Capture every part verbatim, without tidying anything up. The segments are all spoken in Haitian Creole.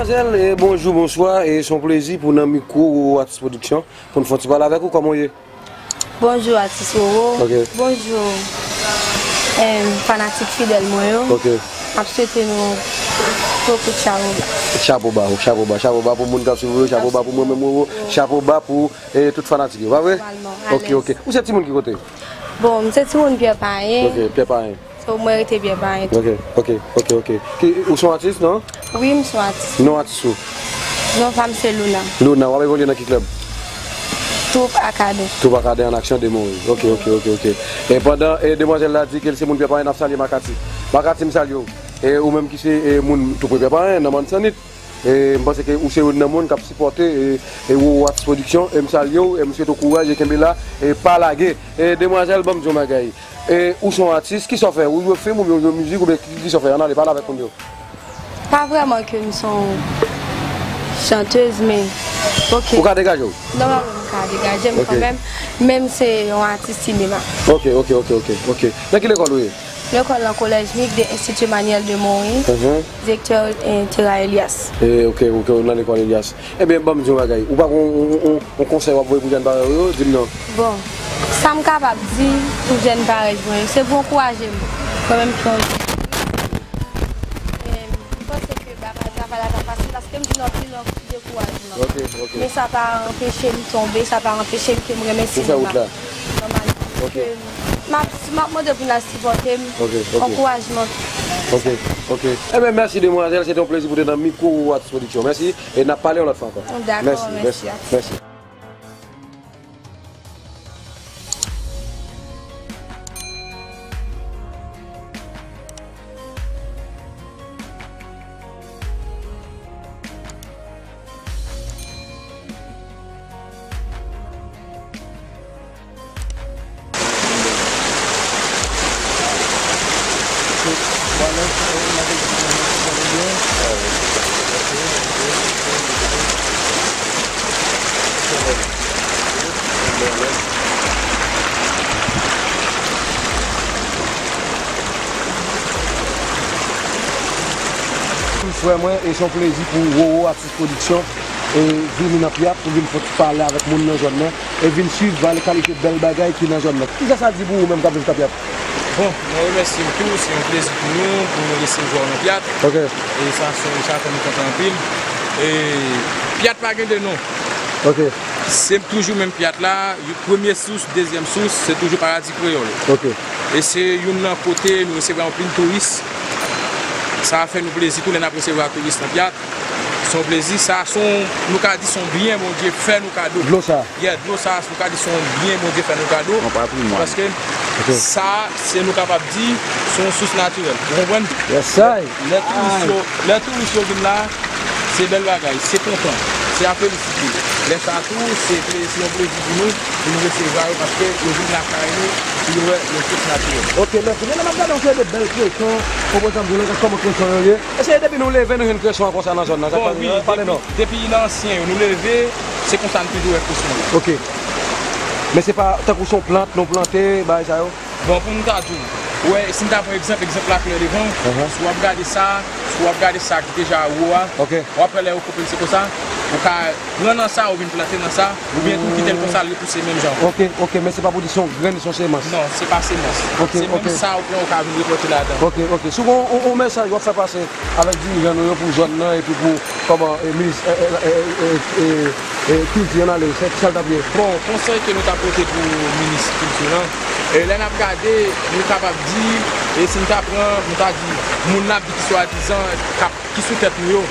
Demwazèl, e bonjou, bonswa, e se yon plezi pou nan mikwo Roro Atis Pwodiksyon, pou n fè yon ti pale avèk ou, kòman w ye? Bonjou, atis Roro. Ok. Bonjou, em, fanatik fidèl mwen yo. Ok. M ap swete nou bokou chapo ba. Chapo ba, chapo ba, chapo ba pou moun k ap swiv ou yo, chapo ba pou mwen menm, Roro, chapo ba pou, e, tout fanatik yo, pa vre? Nòmalman, ok, alèz. Ok. Ou se timoun ki kote? Bon, m se timoun Pyè Payen. Ok, Pyè Payen. So, mwen rete Pyè Payen tou. Ok, ok, ok, ok. Ki, ou se yon atis, non? Wi, m se yon atis. Non atis ou? Non pa m se Luna. Luna, w ap evolye nan ki klèb? Twoup Akaden. Twoup Akaden an aksyon de Mori. Ok, ok, ok, ok. E pandan, e, demwazèl la di ke l se moun Pyè Payen, n ap salye Makati. Makati, m salye w. E ou menm ki se, e, moun tou pre Pyè Payen, nan Mòn Sannit. E m panse ke ou se youn nan moun k ap sipòte, e, e Roro Atis Pwodiksyon. E m salye w, e m swete w kouraj, e kenbe la, e pa lage. E demwazèl, ban m di w yon bagay. E ou se yon atis, kisa w fè? Ou jwe fim oubyen ou jwe mizik oubyen ki, kisa w fè? Ann ale, pale avèk moun yo. Pa vrèman ke m se yon chantèz, men, ok. Ou ka degaje w? Nòmalman, m ka degaje m kanmenm, men m se yon atis sinema. Ok, ok, ok, ok, ok. Nan ki lekòl ou ye? Lekòl nan Collège Mixte de Institut Emmanuel de Maury, direktè, eh, Terra Elias. Eh, ok, ok, ou nan lekòl Elias. Ebyen, ban m di yon bagay. Ou pa gon yon, yon, yon konsèy w ap voye pou jèn parèy ou yo? Di m non. Bon, sa m kapab di pou jèn parèy mwen yo, se pou ankouraje m. Mwen menm ki yon jèn, eh, m panse ke travay la pa fasil, paske m vin anpil an dekourajman. Ok, ok. Men sa pa anpeche m tonbe, sa pa anpeche m ke m renmen sinema. Ou fè wout la. Nòmalman. Ok. Ke m ap, m ap mande pou n al sipòte m. Ok, ok. Ankourajman. Ok, ok. Ebyen, mèsi, demwazèl. Se te yon plezi pou te nan mikwo Roro Atis Pwodiksyon. Mèsi. E n ap pale yon lòt fwa ankò. Dakò, mèsi, mèsi, mèsi, mèsi. Frè mwen, e se yon plezi pou Roro Atis Pwodiksyon, e, vini nan Pyat pou vin fè ti pale avèk moun nan zòn nan, e vin swiv kalite bèl bagay ki nan zòn nan. Kisa sa di pou ou menm k ap viv nan Pyat? Bon, mwen remèsye w tou, se yon plezi pou nou, pou nou resevwa w nan Pyat. Ok. E sa, se, sa fè nou kontan anpil. E Pyat pa gen de non. Ok. Se toujou menm Pyat la, premye sous, dezyèm sous, se toujou Paradi Kreyòl. Ok. E se youn nan kote nou resevwa anpil touris. Sa fè nou plezi tou lè n ap resevwa touris nan Pyat. Se yon plezi, sa se yon, nou ka di se yon byen Bondye fè nou kado. Dlo sa. Yeah, dlo sa, nou ka di se yon byen Bondye fè nou kado. Yon patrimwàn. Paske sa, se nou kapab di, se yon sous natirèl. Ou konprann? Yes, I. Lè touris yo, lè touris yo vin la, se bèl bagay, se kontan, se a felisite. Lè sa tou, se ple-, se yon plezi pou nou, pou nou resevwa yo, paske yo vin lakay nou, pou yo wè yon sous natirèl. Ok, mèsi. Men lè m ap gade yon seri de bèl kreson, konprann sa m di w la, kòman kreson yo ye? Èske depi nou leve, nou jwenn kreson an konsa nan zòn nan? Sa k pale non? Bon, wi, depi, depi nan ansyen yo, nou leve, se konsa n toujou wè kreson yo. Ok. Men se pa tankou se yon plant, nou plante, bagay sa yo? Bon, pou m ta di w, ou wè, si m ta pran egzanp, egzanp la klè devan w, si w ap gade sa, si w ap gade sa ki deja wo a, w ap wè lè yo koupe l, se konsa, ou ka pran nan sa, ou vin plante nan sa, oubyen tou kite l konsa, l repouse menm jan. Ok, ok, men se pa pou di se yon grenn, se yon semans. Non, se pa semans. Ok, ok. Se menm sa ou pran, ou ka vin replante ladan. Ok, ok. Si w gen yon, yon, yon mesaj w ap fè pase avèk dirijan nou yo pou zòn nan epi pou kòman, e, minis, e, e, kilti an ale, se sa l t ap ye? Bon, konsèy ke nou ta pote pou minis kilti lan, e, lè n ap gade, nou kapab di, e si n ta pran, nou ta di, moun n ap di ki swadizan k ap ki sou tèt nou yo,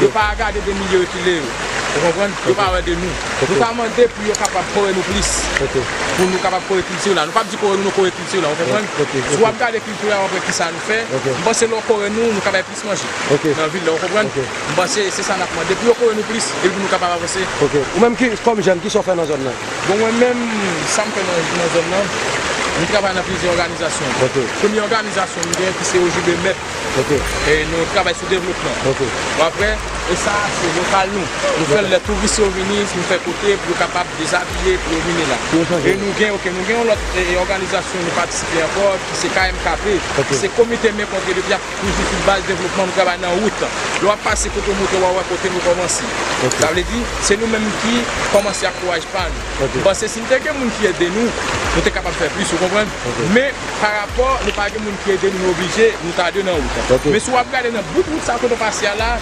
yo pa gade de milye rekile yo. Ou konprann? Yo pa wè de nou. Nou ta mande pou yo kapab kore nou plis. Pou nou kapab kore kilti la. Nou p ap di kore nou, nou kore kilti la. Ou konprann? Si w ap gade kilti la, w ap wè kisa nou fè. M panse lè w kore nou, nou ka bay plis manje nan vil la. Ou konprann? M panse se sa n ap mande pou yo kore nou plis epi pou nou kapab avanse. Ou menm ki, kòm jèn, kisa w fè nan zòn nan? Bon, mwen menm, sa m fè nan, nan zòn nan, m travay nan plizyè òganizasyon. Premye òganizasyon m gen ki se O J B mèt. E nou travay sou devlopman. Bon, apre, E sa, se lokal nou. Nou fè l lè touris yo vini, nou fè kote pou yo kapab dezabiye, pou yo vini la. E nou gen, ok, nou gen yon lòt, e, e, òganizasyon nou patisipe ankò, ki se K M K P, ki se Komite Men Kontre de Pyat. Toujou sou baz devlopman, nou travay nan wout. Lè w ap pase kote w monte, w a wè kote nou kòmanse. Sa vle di, se nou menm ki kòmanse ak kouraj pa nou. M panse si n te gen moun ki ede nou, nou te kapab fè plis, ou konprann? Men, pa rapò, nou pa gen moun ki ede nou, nou oblije, nou ta de nan wout. Men si w ap gade nan bout wout sa kote w pase a la,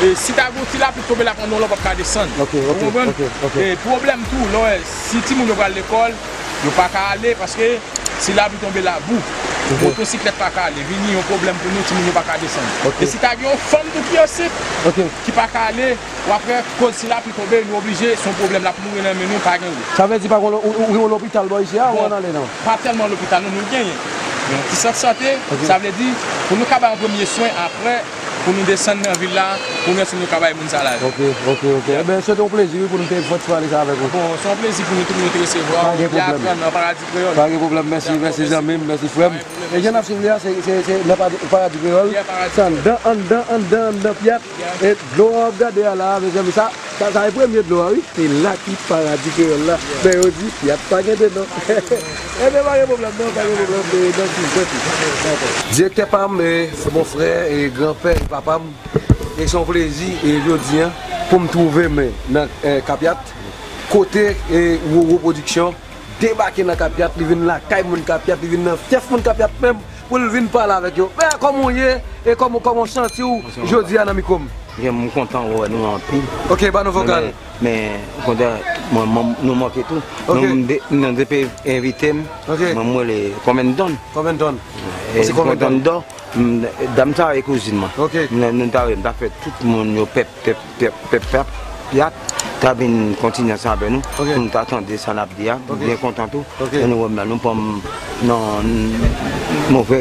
e, si ta gen yon ti lapli tonbe la pandan w la, w p ap ka desann. Ou konprann? E pwoblèm tou, lè w wè, si timoun yo pral lekòl, yo pa ka ale, paske si lapli tonbe, labou, motosiklèt pa ka ale, vini yon pwoblèm pou nou, timoun yo pa ka desann. E si ta gen yon fanm tou ki ansent, ki pa ka ale, w ap wè koz si lapli tonbe, nou oblije, se yon pwoblèm, l ap mouri nan men nou, pa gen wout. Sa vle di pa gen yon lo-, ou, ou gen yon lopital bò isit a, ou ann ale non? Pa tèlman lopital non, nou genyen. Men yon ti sant sante, sa vle di, pou nou ka bay yon premye swen, aprè, pou nou desann nan vil la, pou nou wè si nou ka bay moun sa lavi. Ok, ok, ok. Ebyen, se te yon plezi, wi, pou nou te fè ti pale sa avèk ou. Bon, se yon plezi pou nou tou, pou nou te resevwa w. Pa gen pwoblèm. Nan Paradi Kreyòl. Pa gen pwoblèm, mèsi, mèsi zanmi m, mèsi frè m. E jan n ap swiv li a, se, se, se nan Paradi, Paradi Kreyòl. Se anndan, anndan, anndan, anndan Pyat. E dlo a w ap gade a la a, mezanmi, sa, sa, sa e premye dlo a, wi. Se la ki Paradi Kreyòl la. Men yo di, Pyat pa gen de non. Ebyen, pa gen pwoblèm non, pa gen pwoblèm, e, danki, danki. Dakò. Direktè pa m, e, bon frè, e, granpè, e papa m, e se yon plezi, e jodi a, pou m twouve m nan, e, Kapyat, kote, e, Roro Production debake nan Kapyat, li vin lakay moun Kapyat, li vin nan fyèf moun Kapyat menm, pou l vin pale avèk yo. Men kòman w ye, e kòman, kòman w santi w jodi a nan mikwo m? Jan m kontan wè nou anpil. Ok, ba nou vokal. Men, men, kontan, mwen, mwen, nou manke tou. Ok. Nou, m de-, nou depi envite m, ok, mwen, mwen, le Kòmendon. Kòmendon. E se Kòmendon. Kòmendon. M, dam sa e kouzin mwen. Ok. Nou, nou ta, m ta fè tout moun yo pèp, pèp, pèp, pèp, pèp, Pyat, ta vin kontinye ansanm avè nou. Ok. Pou nou ta tande sa n ap di a. Ok. Byen kontan tou. Ok. E nou wè m la, nou pran m nan move,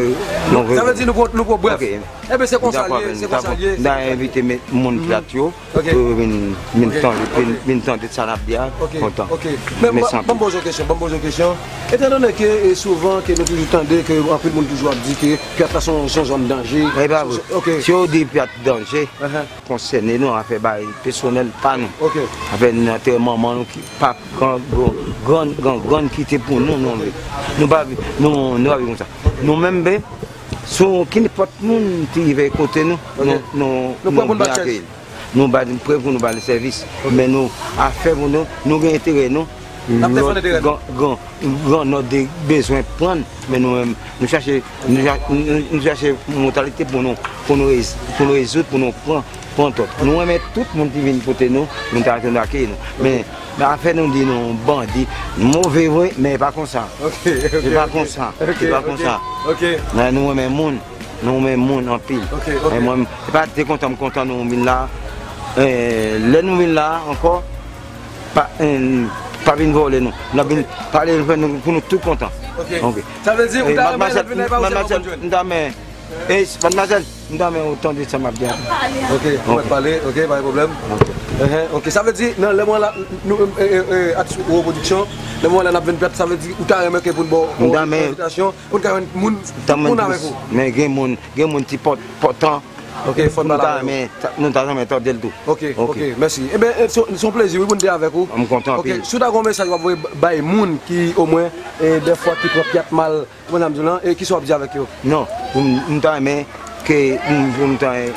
move. Sa vle di nou pran, nou pran brèf. Ok. Ebyen, se konsa l ye, se konsa l ye. M ta envite moun Pyat yo, ok, pou yo vin, vin tande, vin, vin tande sa n ap di a, kontan. Ok. Men ban m poze w kesyon, ban m poze w kesyon. Etandone ke, e, souvan ke nou toujou tande ke anpil moun toujou ap di ke Pyat la se yon, se yon zòn danje. E pa vre. Ok. Si yo di Pyat danje, konsène nou, afè bagay pèsonèl pa nou. Ok. Afè nan tè manman nou ki pa gran, gran, gran, gran, gran ki te pou nou, nou, nou pa vi-, nou, nou pa viv konsa. Nou menm, ben, si yon kinpòt moun te rive kote nou, nou, nou, nou byen akeyi l. Nou ba, prè pou nou ba l sèvis. Ok. Men nou, afè pou nou, nou gen enterè nou. N ap defann enterè nou. Gran, gran, gran nòt de bezwen pran, men nou menm, nou chache, nou cha-, nou, nou chache motalite pou nou, pou nou rez-, pou nou rezoud, pou nou pran, pran tòt. Nou renmen tout moun ki vin kote nou, nou ta, nou akeyi nou. Men, men afè nou di nou bandi, move vre, men e pa konsa. Ok, ok, e pa konsa. Ok, e pa konsa. Ok. Men nou renmen moun. Nou renmen moun anpil. Ok, ok. E mwen, e pa te kontan m kontan nou vin la. E, lè nou vin la ankò, pa, e, pa vin vòlè nou. N ap vin pale nou, fè nou, pou nou tout kontan. Ok. Ok. Sa vle di, ou ta renmen lòt vin la, e pa ou sèlman konn jwenn? M ta renmen, e, madmwazèl, m ta renmen ou tande sa m ap di a. Ok, ou mèt pale, ok, pa gen pwoblèm. Ok. Ehe, ok, sa vle di, nan lè mwen la, nou, e, e, e, Atsu Reproduction, lè mwen la n ap vin pèt, sa vle di, ou ta renmen ke pou n ba w envitasyon, pou n ka jwenn moun, moun avèk ou. Men gen moun, gen moun ki pòt-, pòtan. Ok, fò n pale avè yo. Nou ta renmen, nou ta renmen tande l tou. Ok, ok, mèsi. Ebyen, e, se, se yon plezi, wi, pou n te avèk ou. M kontan anpil. Ok, si w ta gen yon mesaj w ap voye bay moun ki, omwen, e, dèfwa ki pran Pyat mal, ou konprann sa m di w lan, e kisa w ap di avèk yo? Non, m, m ta renmen ke, m, m ta, e,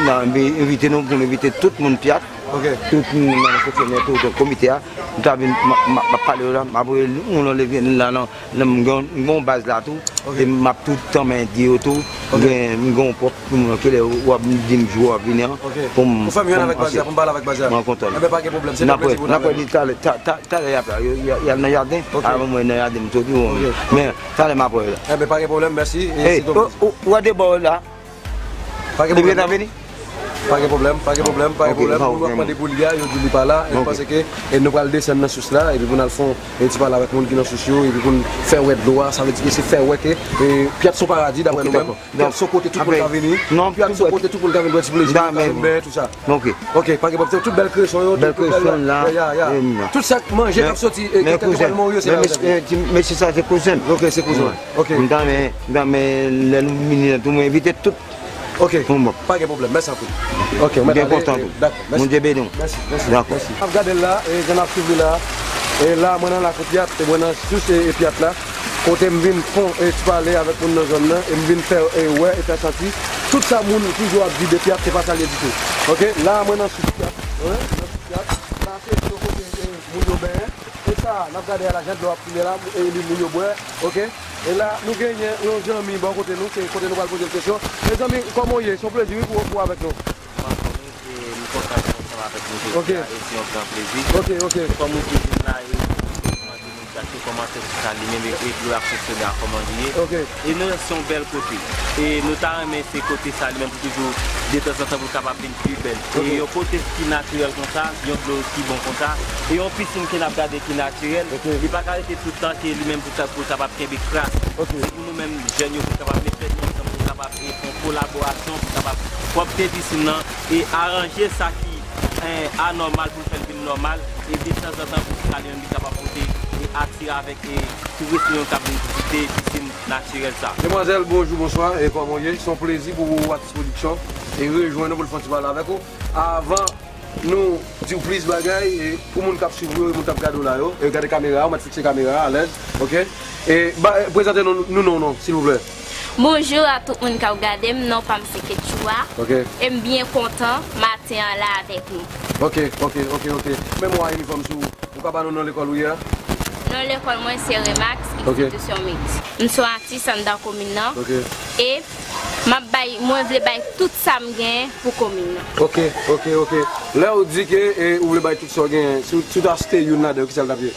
nan, envite nou, pou nou envite tout moun Pyat, ok, tout moun nan fonksyonè, tout komite a, m ta vin, m, m, m ap pale yo la, m ap voye yon lòt levye la nan, nan, m gen, m gen yon baz la tou, ok, e m ap tout tanmen di yo tou, ok, m gen, m gen yon pwòp pou mwen, ke lè w ap di m jou w ap vini an, ok, pou m, pou fè m jwenn avèk baz la, pou m pale avèk baz la. Mwen kontan. Enben, pa gen pwoblèm, se te yon plezi pou n avè nou. N ap wè li talè, ta, ta, talè y ap la, yo, y a, y al nan jaden, ok, avan mwen nan jaden, m soti, ok, men, talè m ap wè yo la. Enben, pa gen pwoblèm, mèsi. E, e, se te yon plezi. Ou, ou, ou wè de bò la. Pa gen pwoblèm. Li gentan vini? Pa gen pwoblèm, pa gen pwoblèm, pa gen pwoblèm. Moun w ap mande pou li a, yo di li pa la. E m panse ke, e, nou pral desann nan sous la, epi pou n al fè yon, e, ti pale avèk moun ki nan sous yo, epi pou n fè wè dlo a, sa vle di ke se fè wè ke, e, Pyat se yon paradi, daprè nou menm. Pyat se yon kote tout moun ka vini. Pyat se yon kote tout moun ka vin pran ti plezi, ka vin benyen, tou sa. Ok. Ok, pa gen pwoblèm. Se tout bèl kreson yo, tout bèl, ya, ya. Tout sa k manje k ap soti, e, ki te pral mori yo, se la yo sèvi. Mesye sa se kouzen m. Ok, se kouzen w. Ok. M ta renmen, m ta renmen lè nou vini la tou, mwen envite tout Ok. Pou mwen. Pa gen pwoblèm, mèsi anpil. Ok, ou mèt ale. Byen kontan tou. Dakò, mèsi. Bondye beni w. Mèsi, mèsi, mèsi. Dakò. N ap gade l la, e, jan n ap swiv li la. E la, mwen nan lakou Pyat, e mwen nan sous, e, e Pyat la. Kote m vin fon, e, ti pale avèk moun nan zòn nan, e m vin fè, e, wè, e fè santi. Tout sa moun toujou ap di de Pyat, se pa sa l ye ditou. Ok? La, mwen nan sous Pyat. Wi, nan sous Pyat. La, se yon kote, e, moun yo benyen. E sa, n ap gade a la, jan dlo ap koule la, e li moun yo bwè, ok? E la, nou genyen yon zanmi bò kote nou, se kote nou pral poze l kesyon. Mezanmi, kòman w ye? Se yon plezi, wi, pou, pou w avèk nou. M anfòm, wi, e m kontan pou ansanm avèk nou jodi a, e se yon gran plezi. Ok, ok. Kòm ou di vin la, e mande moun sa ki kòmantè sou sa li menm, e, e dlo ap fonksyone a kòman li ye. Ok. E nou se yon bèl kote. E nou ta renmen se kote sa li menm pou toujou, detanzantan, pou l kapab vin pi bèl. E yon kote ki natirèl konsa, yon dlo ki bon konsa, e yon pisin ke n ap gade ki natirèl, li pa ka rete tout tan ke li menm pou ka, pou l kapab kenbe kras. Se pou nou menm jèn yo pou n kapab met tèt nou ansanm pou n kapab e fè yon kolaborasyon, pou n kapab pwòpte pisin nan e aranje sa ki, e, anòmal pou n fè l vin nòmal, e detanzantan pou sa li menm li kapab pote e atire avèk e touris nou yo k ap vin vizite pisin natirèl sa. Demwazèl, bonjou, bonswa, e kòman w ye? Se yon plezi pou Atis Pwodiksyon e rejwenn nou pou n fè yon ti pale avèk ou. Avan nou di w plis bagay, e pou moun k ap swiv ou yo, e moun k ap gade w la yo, e gade kamera a, ou mèt fikse kamera a alèz, ok? E ba, prezante nou, nou non w non, silvouplè. Bonjou a tout moun k ap gade m, non pa m se Ketchoua. Ok. E m byen kontan maten an la avèk nou. Ok, ok, ok, ok. Men mwen wè inifòm sou ou. Ou ka ba nou non lekòl ou ye a? Non lekòl mwen se Remax, ok, Institution Mix. M se yon atis anndan komin nan. Ok. E m ap bay, mwen vle bay tout sa m genyen pou komin nan. Ok, ok, ok. Lè ou di ke, e, ou vle bay tout sa w genyen, si w, si w ta site youn ladan yo, kisa l t ap ye?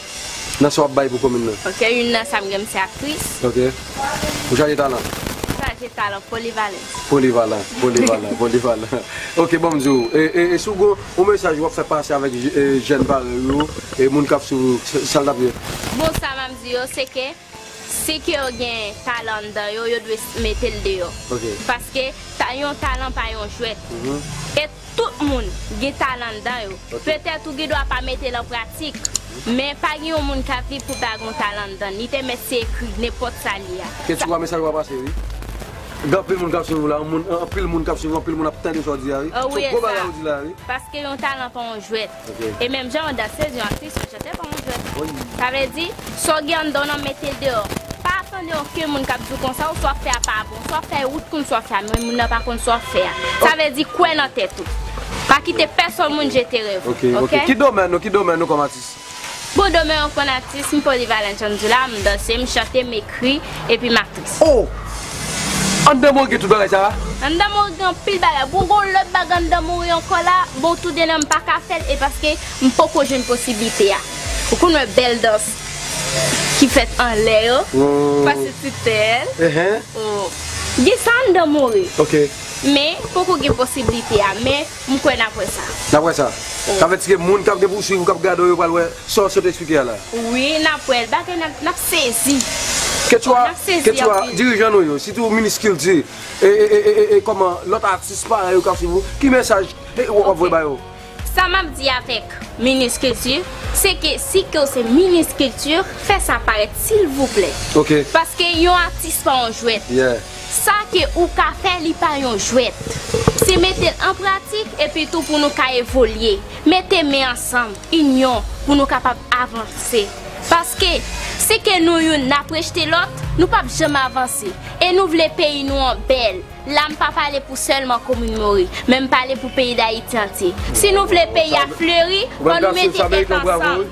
Nan sa w ap bay pou komin nan? Ok, youn nan sa m genyen, m se aktris. Ok. Ou chaje talan? M chaje talan, polivalent. Polivalan, polivalan, polivalan. Ok, ban m di w, e, e, e si w gon yon mesaj w ap fè pase avèk je-, e, jèn parèy ou, e moun k ap swiv ou, sa, sa l t ap ye? Bon, sa m ap di yo, se ke si ke yo gen talan anndan yo, yo dwe s-, mete l deyò. Ok. Paske ta-, yon talan pa yon jwèt. Mhm. E tout moun gen talan anndan yo. Ok. Petèt ou gen dwa pa mete l an pratik, men pa gen yon moun k ap viv pou pa gen yon talan anndan l. Li te mèt se ekri nenpòt sa l ye a. Ketchoua, mesaj w ap pase, wi. Gen anpil moun k ap swiv ou la, moun, anpil moun k ap swiv ou, anpil moun ap tande sa w di a, wi. Oh, wi, se yon gwo bagay ou di la, wi. Paske yon talan pa yon jwèt. Ok. E menm jan yon dansez, yon aktris, yon chantè pa yon jwèt. Wi. Sa vle di, sa w gen anndan w nan, mete l deyò. Pa tande okenn moun k ap di w konsa, ou sa w ap fè a pa bon, sa w ap fè a ou t konn sa w ap fè a, men moun nan pa konn sa w ap fè a. Sa vle di kwè nan tèt ou. Pa kite pèsonn moun jete rèv ou. Ok, ok. Ki domèn ou, ki domèn ou kòm atis? Bon, domèn an kòm atis, m polivalan, jan m di w la, m danse, m chante, m ekri, epi m aktris. Oh! Anndan mwen gen tout bagay sa a? Anndan mwen gen anpil bagay. Bon, gon lòt bagay anndan mwen ankò la, bon, toude nan m pa ka fè l, e paske m poko jwenn posiblite a. Ou konn wè bèl dans ki fèt anlè yo, pase ti tèl. Oh. Gen sa anndan mwen. Ok. Men, poko gen posiblite a, men M kwè n ap wè sa. N ap wè sa. Wi. Sa vle di ke moun k ap gen pou swiv ou, k ap gade w, yo pral wè sa w sot eksplike a la. Wi, n ap wè l. Bagay n ap, n ap sezi. Ketchoua, n ap sezi Ketchoua, anpil. Dirijan nou yo, sitou minis kilti, e, e, kòman lòt atis parèy yo k ap swiv ou, ki mesaj, e, w ap voye ba yo? Sa m ap di avèk minis kilti, se ke si ke w se minis kilti, fè sa parèt, silvouplè. Ok. Paske yon atis pa yon jwèt. Yeah. Sa ke ou ka fè, li pa yon jwèt. Se mete l an pratik, epi tou pou nou ka evolye. Mete men ansanm, inyon, pou nou kapab avanse. Paske, si ke nou youn n ap rejte lòt, nou p ap janm avanse. E nou vle peyi nou an bèl. La, m pa pale pou sèlman komin Mori, men m pale pou peyi Dayiti antye. Si nou vle peyi a fleri, fò nou mete tèt ansanm.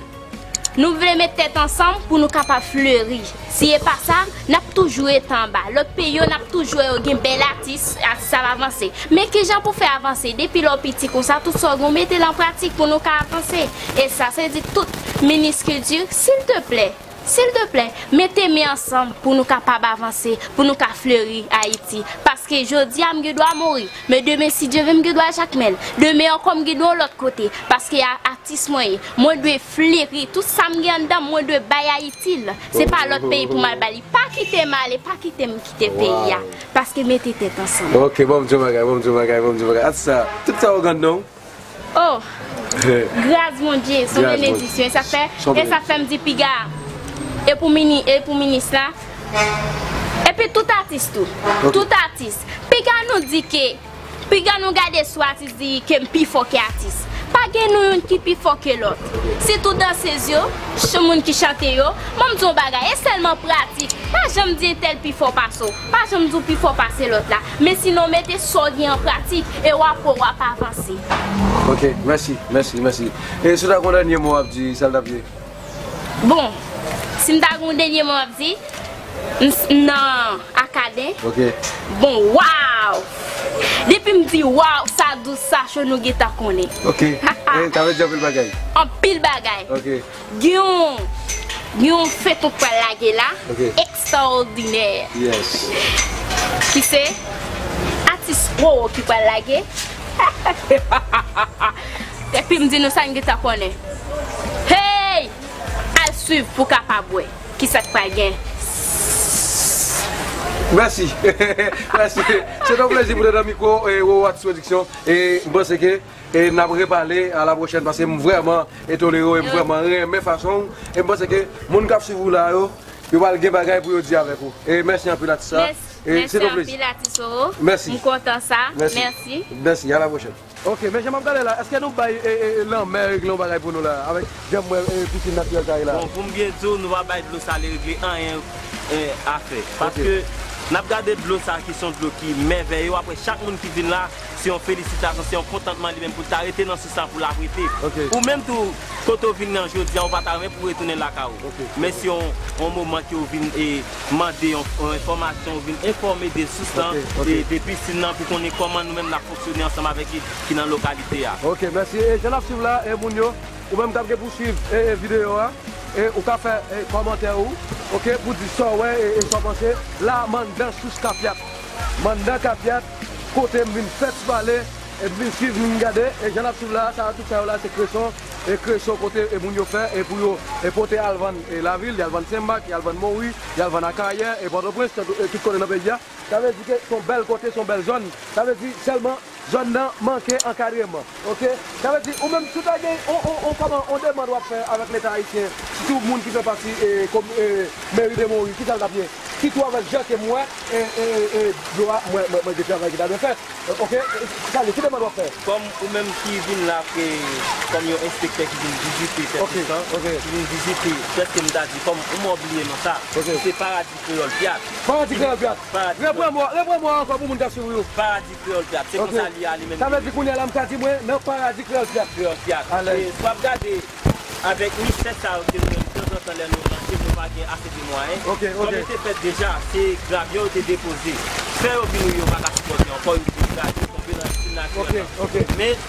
Nou vle met tèt ansanm pou nou kapab fleri. Si e pa sa, n ap toujou rete anba. Lòt peyi yo, n ap toujou wè yo gen bèl atis, atis ap avanse. Men kijan pou fè avanse? Depi lè w piti konsa, tout sa w gen, w mete l an pratik pou nou ka avanse. E sa, se di tout minis kilti, silteplè, silteplè, mete men ansanm pou nou kapab avanse, pou nou ka fleri Ayiti. Paske jodi a, m gen dwa Mori, men demen, si Dye vle, m gen dwa Jakmèl. Demen ankò, m gen dwa yon lòt kote. Paske a, atis mwen ye. Mwen dwe fleri tout sa m gen anndan m, mwen dwe bay Ayiti l. Se pa lòt peyi pou m al ba li. Pa kite m ale, pa kite m kite peyi a. Wow. Paske mete tèt ansanm. Ok, bon, m di yon bagay, bon, m di yon bagay, bon, m di yon bagay. Atis sa, tout sa w gen anndan w? Oh! Gras Bondye, se yon benediksyon. E sa fè, e sa fè m di piga, e pou mini-, e pou minis la, e Epi tout atis tou. Tout atis. Piga nou di ke, piga nou gade sou atis di ke m pi fò ke atis. Pa gen nou youn ki pi fò ke lòt. Sitou dansez yo, ch- moun ki chante yo, ban m di yon bagay, e sèlman pratik. Pa janm di entèl pi fò pase w. Pa janm di w pi fò pase lòt la. Men sinon, mete sa w gen an pratik, e w ap wè w ap avanse. Ok, mèsi, mèsi, mèsi. E si w ta gen yon dènye mo w ap di, sa l t ap ye? Bon, si m ta gen yon dènye mo m ap di, m s- m nan Akaden. Ok. Bon, waw! Depi m di waw, sa dous, sa cho, nou gentan konnen. Ok. E, sa vle di anpil bagay. Anpil bagay. Ok. Gen yon, gen yon feyton k pral lage la. Ok. Ekstraòdinè. Yes. Ki se atis Roro ki pral lage. Depi m di nou sa, n gentan konnen. Hey! Al swiv pou w kapab wè kisa k pral gen. Mèsi. Mèsi. Se yon plezi pou w te nan mikwo, e, Roro Atis Pwodiksyon. E m panse ke, e, n ap repale a la pwochèn, paske m vrèman etone w, e m vrèman renmen fason w. E m panse ke moun k ap swiv ou la yo, yo pral gen bagay pou yo di avèk ou. E mèsi anpil, atis sa. Mèsi, e mèsi se yon plezi anpil, atis Roro. Mèsi. M kontan sa. Mèsi. Mèsi. Mèsi, a la pwochèn. Ok, men jan m ap gade la, èske nou bay, e, e, e, lanmè regle yon bagay pou nou la, avèk jan m wè, e, pisin natirèl sa ye la? Bon, pou m byen di w, nou pa bay dlo sale regle anyen, e, afè. Paske n ap gade dlo sa ki se yon dlo ki mèvèye, w ap wè chak moun ki vin la, se yon felisitasyon, se yon kontantman li menm pou l ta rete nan sous la pou l ap rete. Ok. Ou menm tou, kote w vin nan jodi a, ou pa ta renmen pou w retounen lakay ou. Ok. Men se yon, yon moman ke w vin, e, mande yon, yon enfòmasyon, w vin enfòme de sous lan, ok, ok, e de pisin nan, pou konnen kòman nou menm n ap fonksyone ansanm avèk li ki nan lokalite a. Ok, mèsi. E jan n ap swiv la, e moun yo, ou menm k ap gen pou swiv, e, e videyo a, e ou ka fè, e, kòmantè ou, ok, pou di sa w wè, e, e sa w panse. La, m anndan sous Kapyat. M anndan Kapyat, kote m vin fè ti pale, e m vin swiv, m vin gade, e jan n ap swiv la, sa, tout sa yo la, se kreson, e kreson kote, e moun yo fè, e pou yo, e pote al vann, e lavil, y al vann Senmak, y al vann Mori, y al vann Akayè, e Pòtoprens, tout, e tout kote nan peyi a. Sa vle di ke se yon bèl kote, se yon bèl zòn. Sa vle di sèlman zòn nan manke ankadreman. Ok? Sa vle di, ou menm, si w ta gen on, on, on, kòman, on demann w ap fè avèk Leta ayisyen, sitou moun ki fè pati, e, kom-, e, meri de Mori, kisa l t ap ye? Sitou avèk jan ke m wè, e, e, e, dlo a, mwen, mwen, mwen gen travay ki ta dwe fèt. Ok, sa vle, ki demann w ap fè? Kòm ou menm ki vin la, e, kòm yon enspektè ki vin vizite Tèt Listan, ok, ki vin vizite, prèske m ta di, kòm ou mwen bliye non sa, ok, se Paradi Kreyòl Pyat. Paradi Kreyòl Pyat. Paradi Kreyòl. Reprann mo, reprann mo a ankò pou moun k ap swiv ou yo. Paradi Kreyòl Pyat. Se konsa li ye li menm. Sa vle di kounye a la m ka di mwen nan Paradi Kreyòl Pyat. Kreyòl Pyat. Alèz. E, w ap gade, avèk misè sa yo ke nou menm, tanzantan lè nou rantre, nou pa gen ase de mwayen. Ok, ok. Kòm li te fèt deja, se grabyo yo te depoze. Fè yo vin ri yo pa ka sipòte ankò, yo te kraze, tonbe nan pisinn natirèl la. Ok, ok. Men,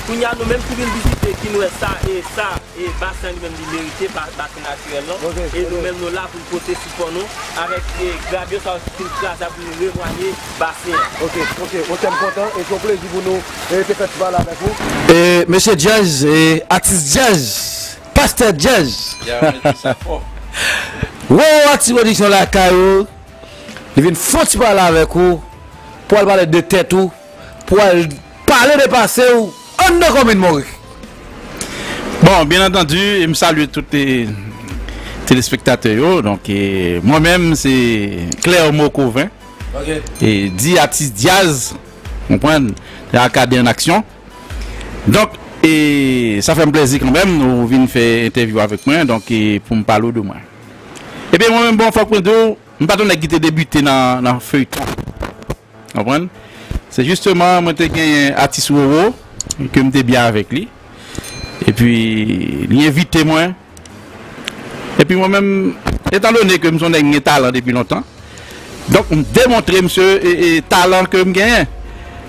kounye a nou menm ki vin vizite, ki n wè sa, e sa, e basen an li menm li merite, ba-, basen natirèl lan. Ok, e nou menm nou la pou n pote sipò nou avèk, e, grabyo sa yo ki fin kraze a pou nou remwanye basen an. Ok, ok, ok, m kontan, e se yon plezi pou nou, e, te fè ti pale avèk ou. E, mesye Djaz, e, atis djaz, pastè djaz. Ya, mete sa fò. Roro Atis Pwodiksyon lakay ou, li vin fè yon ti pale avèk ou, pou al pale de tèt ou, pou al pale de pase w anndan komin Mori. Bon, byen antandi, m salye tout, e, telespektatè yo. Donk, e, mwen menm, se Clermont Cauvin. Ok. E, di atis djaz, konprann, Akadè an aksyon. Donk, e, sa fè m plezi kanmenm, ou vin fè entèvyou avèk mwen, donk, e, pou m pale w de mwen. Ebyen, mwen menm, bon, fòk mwen di w, m pa t yon nèg ki te debite nan, nan feyton. Konprann? Se jisteman, mwen te genyen atis Roro, ke m te byen avèk li. Epi, li envite mwen. Epi mwen menm, etandone ke m se yon nèg ki gen talan depi lontan, donk m demontre misye, e, e, talan ke m genyen.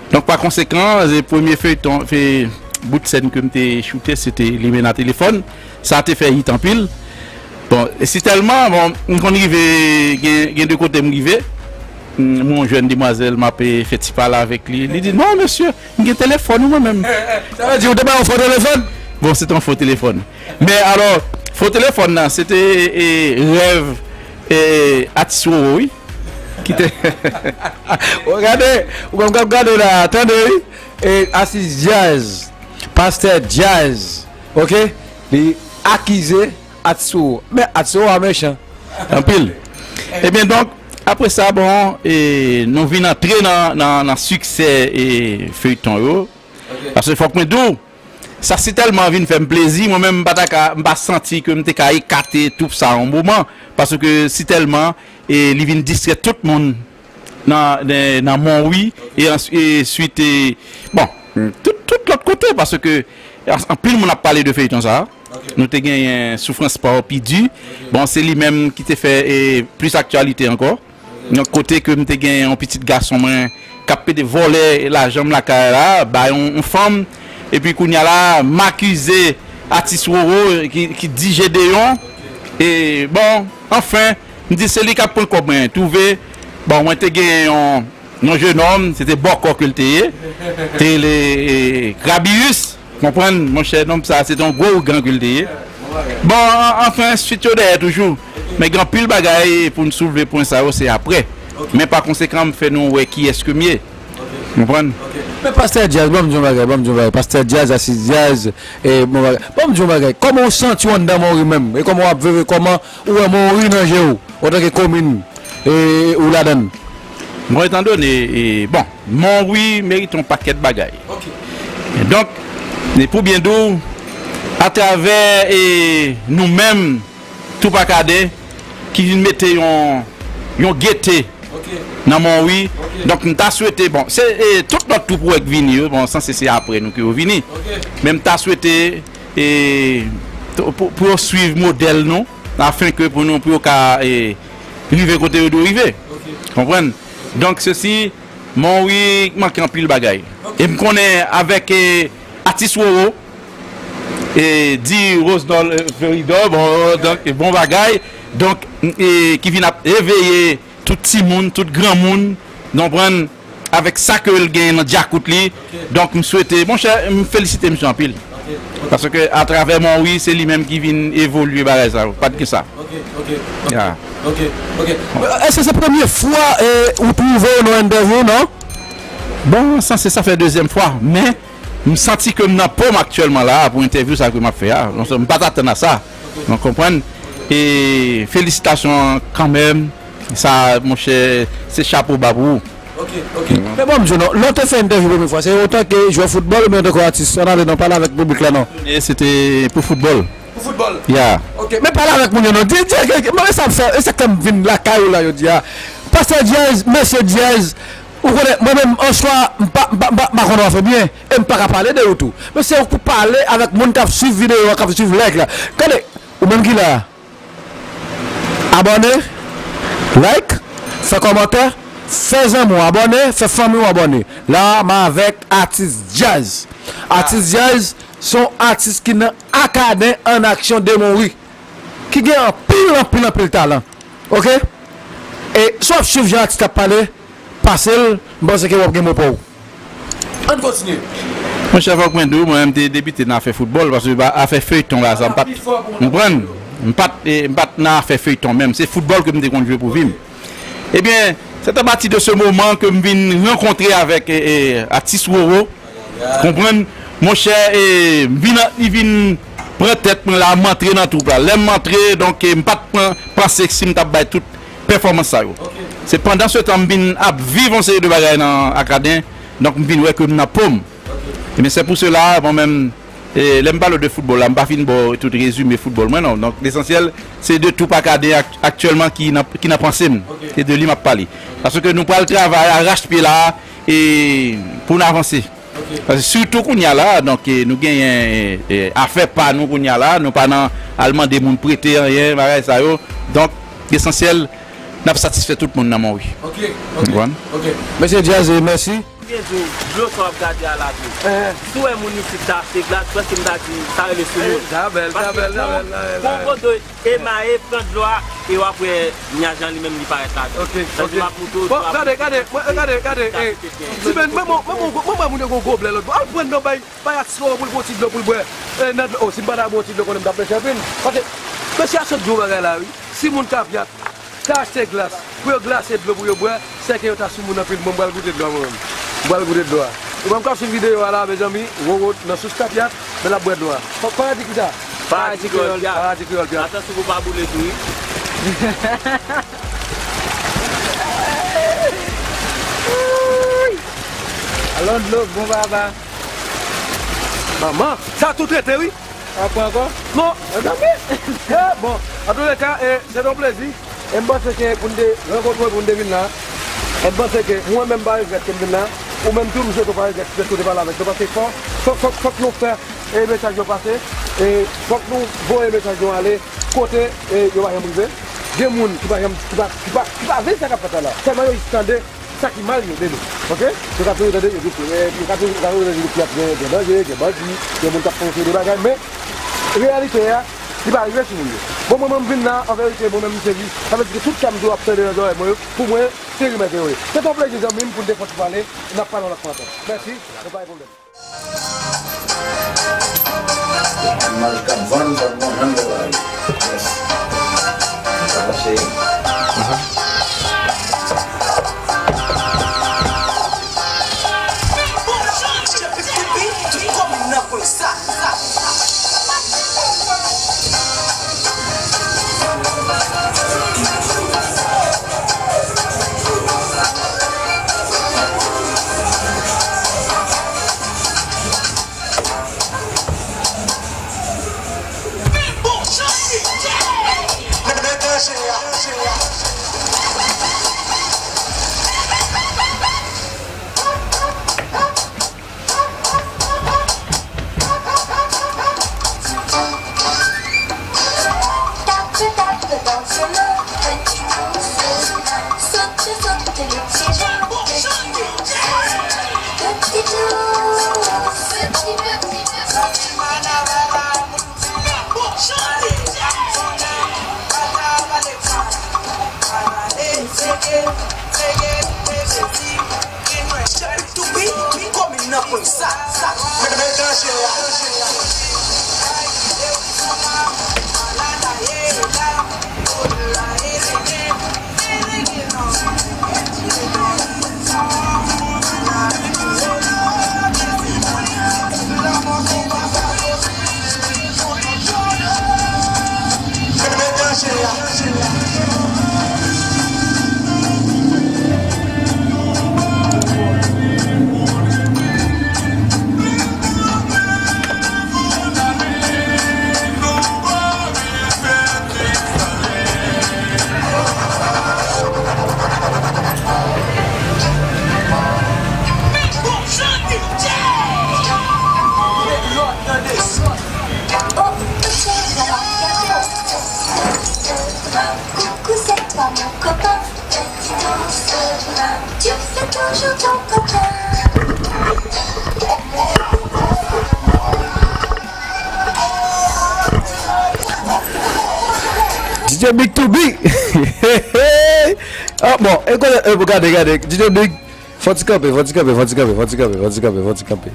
Donk, pa konsekan, se premye feyton, fe, bout sèn ke m te choute, se te Limena Telefòn. Sa te fè hit anpil. Bon, e sitèlman, bon, m konn rive, gen, gen de kote m rive. M, m wè yon jèn demwazèl, m ap, e, fè ti pale avèk li. Li di, "Non, mesye, m gen telefòn ou mwen menm." Sa vle di ou te ba yon fo telefòn? Bon, se te yon fo telefòn. Men alò, fo telefòn nan, se te, e, rèv, e, atis Roro, wi. Ki te. Ou gade, ou konn k ap gade la, tande, wi. E, atis djaz, pastè djaz, ok? Li akize atis Roro. Men atis Roro a mechan. Anpil. Ebyen, donk, apre sa, bon, e, nou vin antre nan, nan, nan siksè e feyton yo. Paske fòk mwen di w, sa sitèlman vin fè m plezi, mwen menm m pa ta ka, m pa santi ke m te ka ekate twoup sa yon moman, paske sitèlman, e, li vin distrè tout moun nan, nan, nan Monwi, e answit, e, bon, tout, tout lòt kote, paske an-, anpil moun ap pale de feyton sa. Nou te genyen Soufrans pa w pi di. Bon, se li menm ki te fè, e, plis aktyalite ankò. Yon kote ke m te gen yon pitit gason mwen k ap pede vòlè lajan m lakay la, bay yon, yon fanm. Epi kounye a la, m akize atis Roro ki, ki di Jedeyon. E, bon, anfen, m di se li k ap pran kòb mwen. Twouve, bon, mwen te gen yon, yon jenòm, se te bòkò ke l te ye. Te rele, e, Krabiyis. Konprann, monchè, nonm sa, se te yon gwo ougan ke l te ye. Bon, an-, anfen, swit yo dèyè toujou. Men gen anpil bagay pou n soulve pwen sa yo, se apre. Men pa konsekan, m fè nou wè kiyès ke m ye. Konprann? Men Pastè Jazz, ban m di yon bagay, ban m di yon bagay. Pastè Jazz, Asis Jazz, e, bon bagay. Ban m di yon bagay. Kòman w santi w anndan Monwi menm? E kòman w ap viv? Kòman ou wè Monwi nan je w, antanke komin, e, ou ladan l? Bon, etandone, e, bon, Monwi merite yon pakèt bagay. Donk, e pou byen di w, atravè, e, nou menm, Toupacaden, ki vin mete yon, yon gete nan Monwi. Donk, m ta swete, bon, se, e, tout lòt twoup ou wè k vini yo, bon, sanse se apre nou ke yo vini. Men m ta swete, e, pou, pou yo swiv modèl nou, afenke pou nou, pou yo ka, e, rive kote yo dwe rive. Konprann? Donk, sesi, Monwi manke anpil bagay. E m konnen avèk, e, atis Roro, e, di Rosenol, e, Feridor, bon, donk, bon bagay. Donk, e, ki vin ap eveye tout timoun, tout granmoun, konprann, avèk sa ke l genyen nan djakout li. Donk, m swete, monchè, m felisite misye anpil. Paske atravè Monwi, se li menm ki vin evolye bagay sa yo. Pa t gen sa. Ok, ok, ok. Ya. Ok, ok. Èske se premye fwa, e, ou twouve w nan entèvyou, non? Bon, sanse sa fè dezyèm fwa, men m santi ke m nan po m aktyèlman la a pou entèvyou sa ke m ap fè a. Donk, m pa t atann a sa. Donk, konprann? E felisitasyon kanmenm. Sa, monchè, se chapo ba pou ou. Ok, ok. Men bon, m di w non, lè w te fè entèvyou premye fwa, se antanke jwè foutbòl oubyen antanke atis? Ann ale non, pale avèk piblik la non. E se te pou foutbòl. Pou foutbòl? Ya. Ok, men pale avèk moun yo non. Di, di, di, mwen, e sa m fè, e sa k fè m vin lakay ou la jodi a. Pastè Jazz, mesye Jazz, ou konnen, mwen menm, answa, m pa, m pa, m pa, m pa konn w fè byen, e m pa ka pale de ou tou. Men se pou pale avèk moun k ap swiv videyo a, k ap swiv live la. Gade, ou menm ki la a. Abòne, like, fè kòmantè, fè zanmi w abòne, fè fanmi w abòne. La a, m avèk atis Jazz. Atis Jazz se yon atis ki nan Akaden an aksyon de Monwi, ki gen anpil, anpil, anpil talan. Ok? E si w ap swiv jan atis la ap pale, pase l, m panse ke w ap gen mo pa w. Ann kontinye. Monchè, fòk mwen di w, mwen menm te debite nan afè foutbòl, paske ba, afè feyton la, sa m pa t konprann. M pa t, e, m pa t nan afè feyton menm. Se foutbòl ke m te konn jwe pou vi m. Ebyen, c'est à partir de ce moment que m vin rankontre avèk, e, e, atis Roro. Konprann? Monchè, e, m vin, li vin pran tèt mwen la, m antre nan twoup la. Lè m antre, donk, e, m pa t pran, panse si m t ap bay tout pèfòmans sa yo. Se pandan se tan m vin ap viv yon seri de bagay nan Akaden, donk m vin wè ke m nan po m. Ebyen, c'est pour cela, mwen menm, e, lè m pale w de foutbòl la, m pa fin ba w tout rezime foutbòl mwen, non. Donk, lesansyèl, se de Toupacaden ak-, aktyèlman ki nan, ki nan panse m. Se de li m ap pale. Paske nou pral travay arachpye la, e, pou n avanse. Paske sitou kounye a la, donk, e, nou genyen, e, e, afè pa nou kounye a la, nou pa nan al mande moun prete anyen, bagay sa yo. Donk, lesansyèl, n ap satisfè tout moun nan Monwi. Ok, ok, ok. Mesye Jazz, e, mèsi. Byen di w, dlo sa w ap gade a la tou. Si w wè moun isit ta achte glas, prèske m ta di, sa rele sou moun. Sa bèl, sa bèl, sa bèl, sa bèl. Paske lè w pran yon kote, emaye, pran dlo a, e w ap wè nyaj lan li menm li parèt ladan. Ok, ok. Bon, gade, gade, mwen, gade, gade, e, Steven, mwen, mwen, mwen, mwen, mwen, moun yo gon goblè lòt bò. Al pran nan bay, bay atis Roro pou l pran ti dlo pou l bwè. E, nan dlo, o, si m pa ta ba w ti dlo, konnen m t ap pèche anpil. Paske, mesye a sot di yon bagay la, wi. Si moun Kapyat ta achte glas, pou yo glase dlo pou yo bwè, sèke yo ta sou moun anpil. Mwen, m pral goute dlo a mwen menm. M pral goute dlo a. Ou menm k ap swiv videyo a la, mezanmi, Roro nan sous Kapyat, men l ap bwè dlo a. Pa, pa di ki sa? Paradi Kreyòl Pyat. Paradi Kreyòl Pyat. Atansyon pou w pa boule tou, wi. Landlo, bon baba. Manman, sa tou trete, wi. Apre ankò? Non. Mezanmi. Eh, bon, antouleka, eh, se yon plezi. E m panse ke pou n te rankontre, pou n te vin la, e m panse ke mwen menm pa regrèt ke m vin la. Ou menm tou, m swete w pa regrèt lèske w te pale avèk nou, paske fò, fòk, fòk, fòk nou fè, eh, mesaj yo pase. E fòk nou voye mesaj yo ale kote, eh, yo pa janm rive. Gen moun ki pa janm, ki pa, ki pa, ki pa vle sa k ap fèt la la. Sèlman yo jis tande sa ki mal yo de nou. Oke? Yo ka toujou tande, yo, yo, yo ka toujou, yo ka toujou tande, yo, gen, gen danje, gen bandi, gen moun k ap fè yon seri de bagay, men reyalite a, li pa rive sou moun yo. Bon, mwen menm vin la, an verite, mwen menm m sezi. Sa vle di ke tout sa m di w ap tande nan zòrèy mwen yo, pou mwen, se rimè ke yo ye. Se te yon plezi, zanmi m, pou n te fè yon ti pale, n ap pale yon lòt fwa ankò. Mèsi, nou pa gen pwoblèm. Mal k ap vann, k ap vann, vann dòla yo. Yes. Sa mache. D J Big to B. Ah, bon, e konnen, e, gade, gade, D J Big, fò ti kanpe, fò ti kanpe, fò ti kanpe, fò ti kanpe, fò ti kanpe, fò ti kanpe.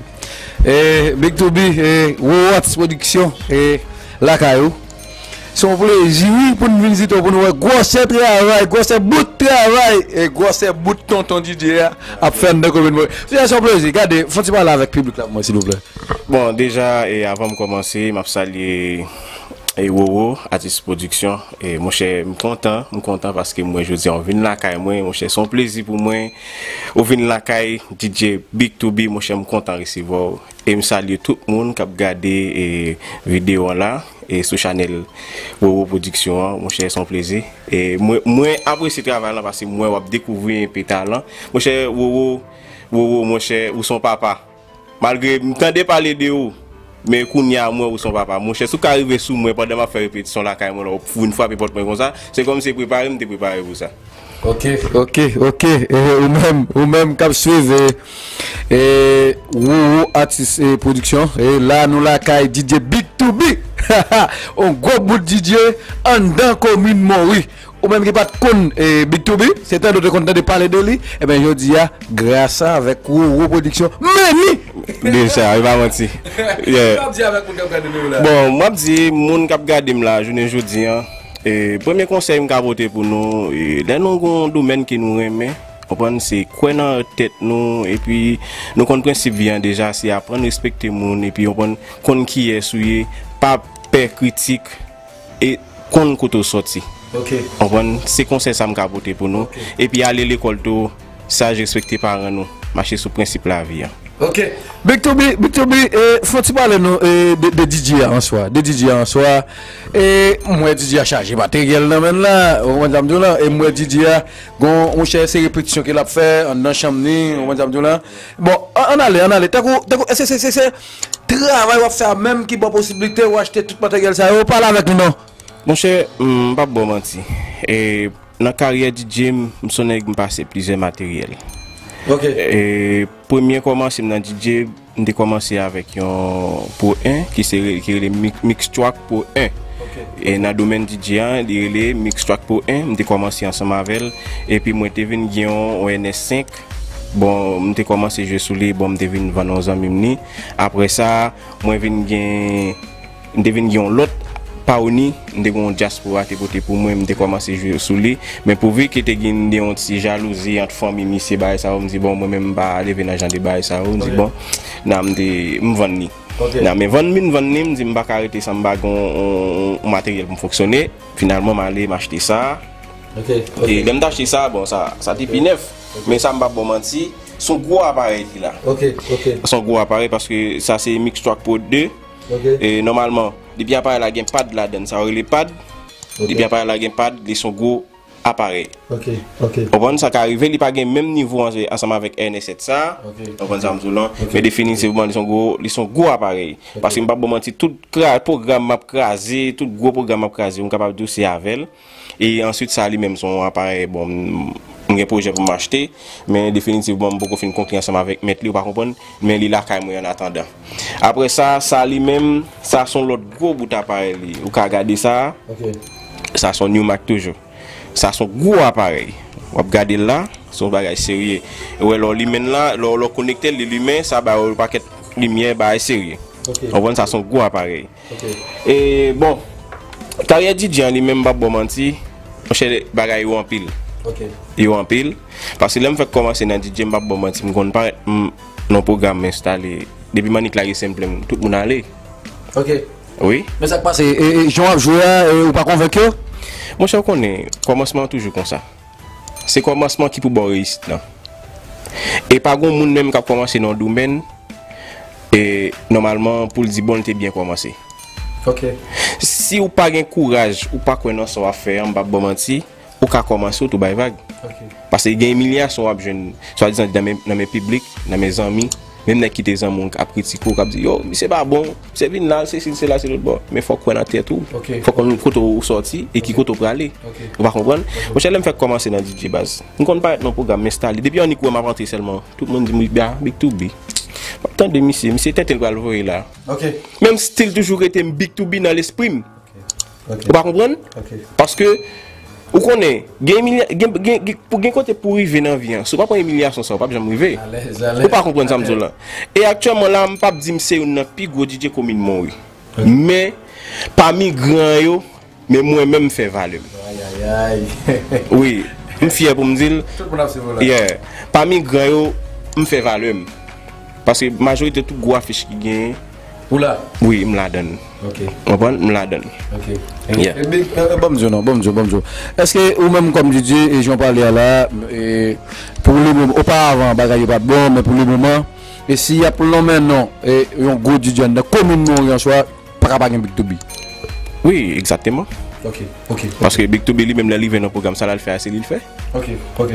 E, Big to B, e, Wowo Artist Production, e, lakay ou. Se yon plezi, wi, pou n vin vizite w, pou n wè gwosè travay, gwosè bout travay, e gwosè bout tonton D J a ap fè anndan komin mwen. Se yon plezi. Gade, fè yon ti pale avèk piblik la pou mwen, silvouplè. Bon, deja, e avan m kòmanse, m ap salye, e Wowo, Atis Pwodiksyon. E monchè, m kontan, m kontan paske m wè jodi a w vin lakay mwen, monchè, se yon plezi pou mwen. Ou vin lakay D J Big to B, monchè, m kontan resevwa w. E m salye tout moun k ap gade, e, videyo an la, e sou chanèl Wowo Pwodiksyon an, monchè, se yon plezi. E mwen, mwen apresye travay lan paske m wè w ap dekouvri enpe talan. Monchè, Wowo, Wowo, monchè, ou se yon papa. Malgre m tande pale de ou, men kounye a m wè ou se yon papa. Monchè, si w ka rive sou mwen pandan m ap fè repetisyon lakay mwen la, ou vin frape pòt mwen konsa, se kòmsi se prepare m te prepare pou sa. Ok, ok, ok. E, ou menm, ou menm k ap swiv, e, e, Wowo Atis, e, Pwodiksyon. E la, nou lakay D J Big to B. On gwo bout D J anndan komin Mori. Ou menm ki pa t konn, e, Big to B, se tande w te konn tande pale de li. Ebyen, jodi a, gras a avèk Wowo Pwodiksyon, men ni! Deja, e pa manti. Yeah. Sa w ap di avèk moun k ap gade nou yo la? Bon, m ap di, moun k ap gade m la, jounen jodi a, E, premye konsèy m ka pote pou nou, e, lè nou gon domèn ke nou renmen, konprann, se kwè nan tèt nou, epi nou konn prensip vi an deja, se aprann respekte moun, epi konprann, konn kiyès ou ye, pa pè kritik, e konn kote w sòti. Ok. Konprann, se konsèy sa m ka pote pou nou. Ok. Epi ale lekòl tou, saj, respekte paran nou. mache sou prensip lavi an. Ok. Big to be, Big to be, e, fè yon ti pale nou e, de, de D J a an swa. De D J a an swa. E, m wè D J a chaje materyèl nan men la. Ou konprann sa m di w la? E m wè D J a, gon yon chè se repetisyon ke l ap fè anndan chanm ni. Ou konprann sa m di w la? Bon, an, ann ale, ann ale. Tankou, tankou, se, se, se, se travay w ap fè a menm ki ba w posiblite ou achte tout materyèl sa yo. Pale avèk nou non. Monchè, m p ap ba w manti. E, Nan karyè D J m, m se yon nèg m pase plizyè materyèl. Ok. E, premye kòmanse m nan D J, m te kòmanse avèk yon Pro en, ki se re- ki rele Mix- Mixtrack Pro en. Ok. E nan domèn D J a, li rele Mixtrack Pro en, m te kòmanse ansanm avè l. Epi mwen te vin gen yon, yon N S senk. Bon, m te kòmanse jwe sou li, bon, m te vin vann yon zanmi m li. Apre sa, mwen vin gen M te vin gen yon lòt pawoni, m te gen yon dyaspora te pote pou mwen, m te kòmanse jwe sou li. Men pouvi ke te gen yon ti jalouzi ant fanmi misye, bagay sa yo, m di bon, mwen menm m pa leve nan jan de bagay sa yo, m di bon, nan m te, m vann li. Nan men vann li, m vann li, m di m pa ka rete san m pa gen yon, yon, yon materyèl pou m fonksyone. Finalman, m ale, m achte sa. E lè m t achte sa, bon, sa, sa te pi nèf. Men sa m p ap ba w manti, se yon gwo aparèy ki la. Se yon gwo aparèy paske sa se Mixtrack Pro de. E nòmalman, depi aparèy la gen pad ladan l, sa yo rele pad. Depi aparèy la gen pad, li se yon gwo aparèy. Ou konprann? Sa ka rive li pa gen menm nivo ansanm avèk N S sèt sa. Ou konprann sa m di w lan? Men definitivman, li se yon gwo, li se yon gwo aparèy. Paske m p ap ba w manti, tout kra- pwogram m ap kraze, tout gwo pwogram m ap kraze, m kapab di w se avè l. E answit, sa li menm se yon aparèy, bon, m, m gen pwojè pou m achte, men definitivman, m poko fin konkli ansanm avèk mèt li, ou pa konprann, men li lakay mwen an atandan. Apre sa, sa li menm, sa se yon lòt gwo bout aparèy li. Ou ka gade sa, sa se yon Numark toujou. Sa se yon gwo aparèy. W ap gade l la, se yon bagay serye. Ou wè, lè w limen l la, lè w, lè w konekte l, li limen, sa ba w yon pakèt limyè, bagay serye. Ou konprann, sa se yon gwo aparèy. E, bon, karyè D J an li menm, m p ap ba w manti, monchè, bagay yo anpil. Yo anpil. Paske lè m fèk kòmanse nan D J, m p ap ba w manti, m konn parèt, m, nan pwogram m enstale. Depi m annik lage senplen m, tout moun ale. Wi. Men sa k pase, e, e, jan w ap jwe a, e, ou pa konvenk yo? Monchè, ou konnen, kòmansman an toujou konsa. Se kòmansman ki pou ba w reyisit lan. E pa gon moun menm k ap kòmanse nan yon domèn, e, nòmalman, pou l di bon, l te byen kòmanse. Si w pa gen kouraj, ou pa kwè nan sa w ap fè an, m p ap ba w manti, ou ka kòmanse, ou tou bay vag. Paske gen imilyasyon w ap jwenn, swadizan nan men, nan men piblik, nan men zanmi, menm nèg ki te zanmi w k ap kritike w, k ap di, yo, misye pa bon, misye vin la, l se si, l se la, se lòt bò. Men fò w kwè nan tèt ou. Fò w konn kote w sòti e ki kote w prale. Ou pa konprann? Monchè, lè m fèk kòmanse nan D J baz, m konn parèt nan pwogram, m enstale. Depi annik wè m ap antre sèlman, tout moun di m, "Big to be." M ap tande misye, misye tenten l pral voye la. Men m still toujou rete m Big to be nan lespri m. Ou pa konprann? Paske, ou konnen, gen, gen, gen, gen, pou gen kote pou rive nan vi an, si w pa pran imilyasyon sa, w p ap janm rive. Ou pa konprann sa m di w lan. E aktyèlman la, m p ap di m se youn nan pi gwo D J komin Monwi. Men, pami gran yo, men mwen menm m fè valè m. Wi, m fyè pou m di l. Yeah. Pami gran yo, m fè valè m. Paske majorite tout gwo afich ki genyen, ou la? Wi, m ladan l. Ou konprann? M ladan l. Yeah. E, e, e, ban m di w non, ban m di w, ban m di w. Èske ou menm kòm D J, e jan w pale a la, e, pou le moman, oparavan bagay yo pa t bon, men pou le moman, e si y ap lonmen non, e, yon gwo D J anndan komin Monwi an swa, pa ka pa gen Big to be. Wi, egzakteman. Paske Big to be li menm lè li vin nan pwogram sa l al fè a, se li l fè.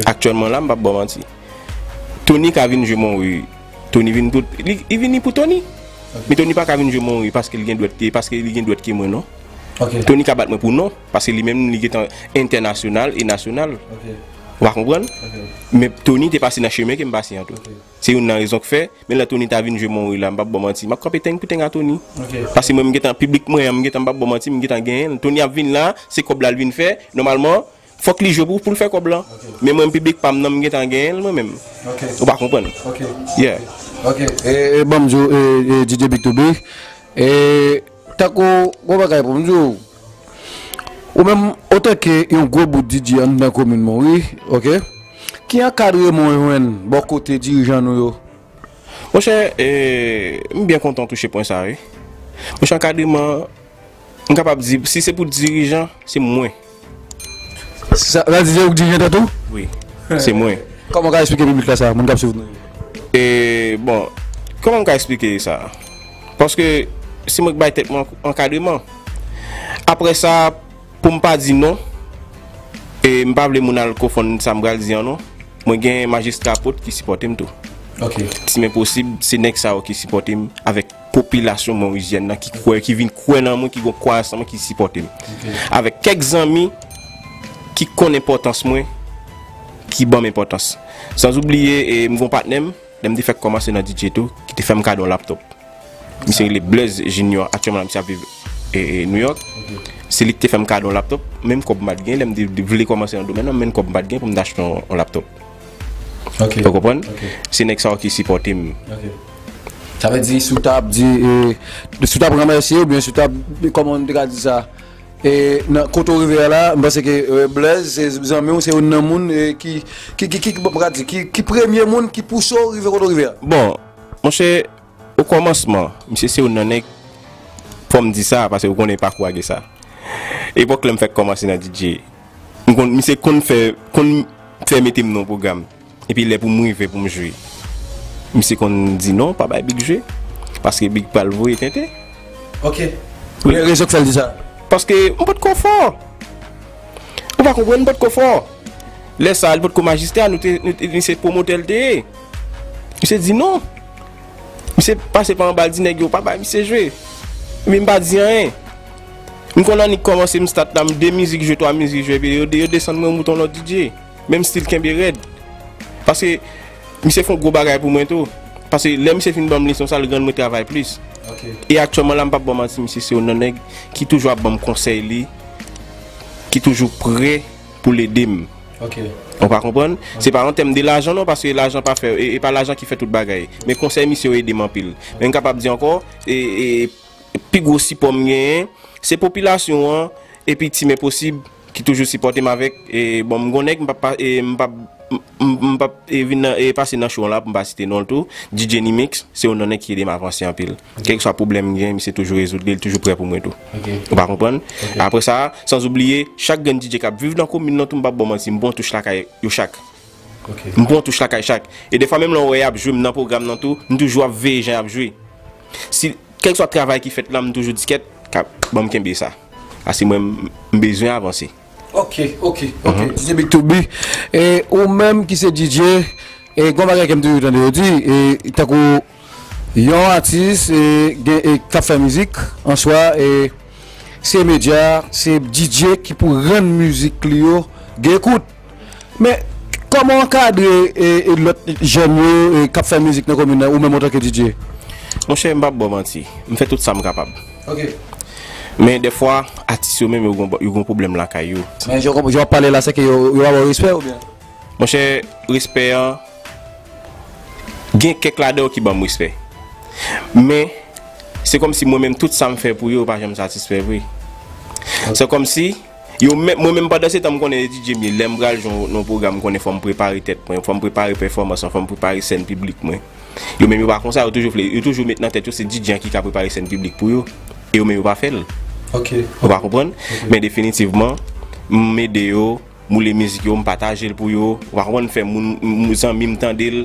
Aktyèlman la, m p ap ba w manti. Tony ka vin jwe Monwi. Tony vin pou, li, li vini pou Tony. Men Tony pa ka vin jwe Monwi paske li gen dwèt, paske li gen dwèt ke mwen non. Tony ka bat mwen pou non, paske li menm li gentan entènasyonal e nasyonal. Ou pa konprann? Men Tony te pase nan chemen ke m pase an tou. Se youn nan rezon k fè, men lè Tony ta vin jwe Monwi la, m p ap ba w manti, m ap kanpe teng pou teng a Tony. Paske mwen m gentan, piblik mwen an, m gentan, m p ap ba w manti, m gentan genyen l. Tony ap vin la, se kòb la l vin fè, nòmalman, fòk li jwe pou, pou l fè kòb lan. Men mwen, piblik pa m nan, m gentan genyen l mwen menm. Ou pa konprann? Yeah. Ok, e, e, ban m di w, e, e, D J Big to be, e, tankou, gwo bagay pou m di w, ou menm, otanke yon gwo bout D J anndan komin Monwi, ok, ki ankadreman w jwenn bò kote dirijan nou yo? Monchè, e, m byen kontan w touche pwen sa, wi. Monchè, ankadreman, m kapab di, si se pou dirijan, se mwen. Sa, sa di se ou k dirijan tèt ou? Wi, se mwen. Kòman w ka eksplike piblik la sa, moun k ap swiv nou yo? E, bon, kòman m ka eksplike sa? Paske se mwen k bay tèt mwen ankadreman. Apre sa, pou m pa di non, e m pa vle moun al konfonn sa m pral di an non. Mwen gen Majistra Apot ki sipòte m tou. Ok. Si men posib, se nèg sa yo ki sipòte m avèk popilasyon monrizyèn nan ki kwè, ki vin kwè nan mwen, ki gon kwayans nan mwen, ki sipòte m. Avèk kèk zanmi ki konn enpòtans mwen, ki ban m enpòtans. San oubliye, e, m gon patnè m, lè m te fèk kòmanse nan D J tou, ki te fè m kado yon laptòp. Misye rele Blaze Junior, aktyèlman la misye ap viv e, e, New York. Se li ki te fè m kado yon laptòp, menm kòb m pa t gen, lè m te te vle kòmanse nan domèn nan, menm kòb m pa t gen pou m te achte yon, yon laptòp. Ok. Ou konprann? Ok. Se nèg sa yo ki sipòte m. Ok. Sa vle di, si w t ap di, e, si w t ap ranmèsye oubyen si w t ap, kòman n te ka di sa, e, nan kote w rive a la, m panse ke, e, Blaze, se zanmi w, se youn nan moun, e, ki, ki, ki, ki, bon, m ka di, ki, ki premye moun ki pouse w rive kote w rive a. Bon, monchè, o kòmansman, misye se youn nan nèg, fò m di sa, paske ou konnen pakou a gen sa. Epòk lè m fèk kòmanse nan D J, m konn, misye konn fè, konn fè mete m nan pwogram. Epi lè pou m rive pou m jwe, misye konn di non, pa bay Big jwe, paske Big pral voye tenten. Ok. Men rezon k fè l di sa? Paske m potko fò. Ou pa konprann, m potko fò. Lè sa, li potko majistra, nou te, nou te, li se pwomotè l te ye. Misye di non. Misye pase pa anba, l di nèg yo pa bay misye jwe. Epi m pa di anyen. M konn annik kòmanse, m stat la, m de mizik jwe, twa mizik jwe, epi yo, yo desann mwen, m moute yon lòt D J. Menm stil kenbe rèd. Paske misye fè yon gwo bagay pou mwen tou. Paske lè misye fin ban m leson sa, l rann mwen travay plis. Ok. E aktyèlman la, m p ap ba w manti, misye se youn nan nèg ki toujou ap ban m konsèy li, ki toujou prè pou l ede m. Ok. Ou pa konprann? Se pa an tèm de lajan non, paske lajan pa fè, e, e pa lajan ki fè tout bagay. Men konsèy misye yo ede m anpil. Men m kapab di ankò, e, e, pi gwo sipò m genyen, se popilasyon an, epi Ti Men Posib, ki toujou sipòte m avèk, e, bon, m gon nèg, m p ap pa, e, m p ap, m, m, m p ap, e, vin nan, e, pase nan show an la, pou m pa site non l tou, D J Nimix, se youn nan nèg ki ede m avanse anpil. Kèlkeswa pwoblèm m gen, misye toujou rezoud li, li toujou prè pou mwen tou. Ok. Ou pa konprann? Apre sa, san oubliye, chak grenn D J k ap viv nan komin nan tou, m p ap ba w manti, m pran touch lakay yo chak. Ok. M pran touch lakay chak. E defwa menm lè w wè y ap jwe m nan pwogram nan tou, m toujou ap veye jan y ap jwe. Si, kèlkeswa travay ki fèt la, m toujou di kèt, ka, ban m kenbe sa. Paske mwen, m, m bezwen avanse. Ok, ok, ok. D J Big Two B. E ou menm ki se D J, e gon bagay ke m toujou tande yo di, e tankou yon atis, e, gen, e, k ap fè mizik, an swa, e, se medya, se D J ki pou rann mizik li yo gen kout. Men, kòman w ankadre, e, e, lòt jèn yo, e, k ap fè mizik nan komin nan, ou menm antanke D J? Monchè, m p ap ba w manti. M fè tout sa m kapab. Ok. Men defwa, atis yo menm, yo gon, yo gon pwoblèm lakay yo. Men jan w ap pale la, se ke yo, yo pa ba w respè oubyen? Monchè, respè an, gen kèk ladan yo ki ban m respè. Men, se kòmsi mwen menm, tout sa m fè pou yo, yo pa janm satisfè vre. Se kòmsi, yo menm, mwen menm pandan se tan m konnen D J m ye, lè m pral jwe yon, yon pwogram, m konnen fò m prepare tèt mwen, fò m prepare pèfòmans lan, fò m prepare sèn piblik mwen. Yo menm yo pa konsa, yo toujou vle, yo toujou met nan tèt yo se D J an ki ka prepare sèn piblik pou yo. E yo menm yo pa fè l. Ok. Ou pa konprann? Men definitivman, m ede yo, m woule mizik yo, m pataje l pou yo. Ou pa konprann, m fè moun, m, zanmi m tande l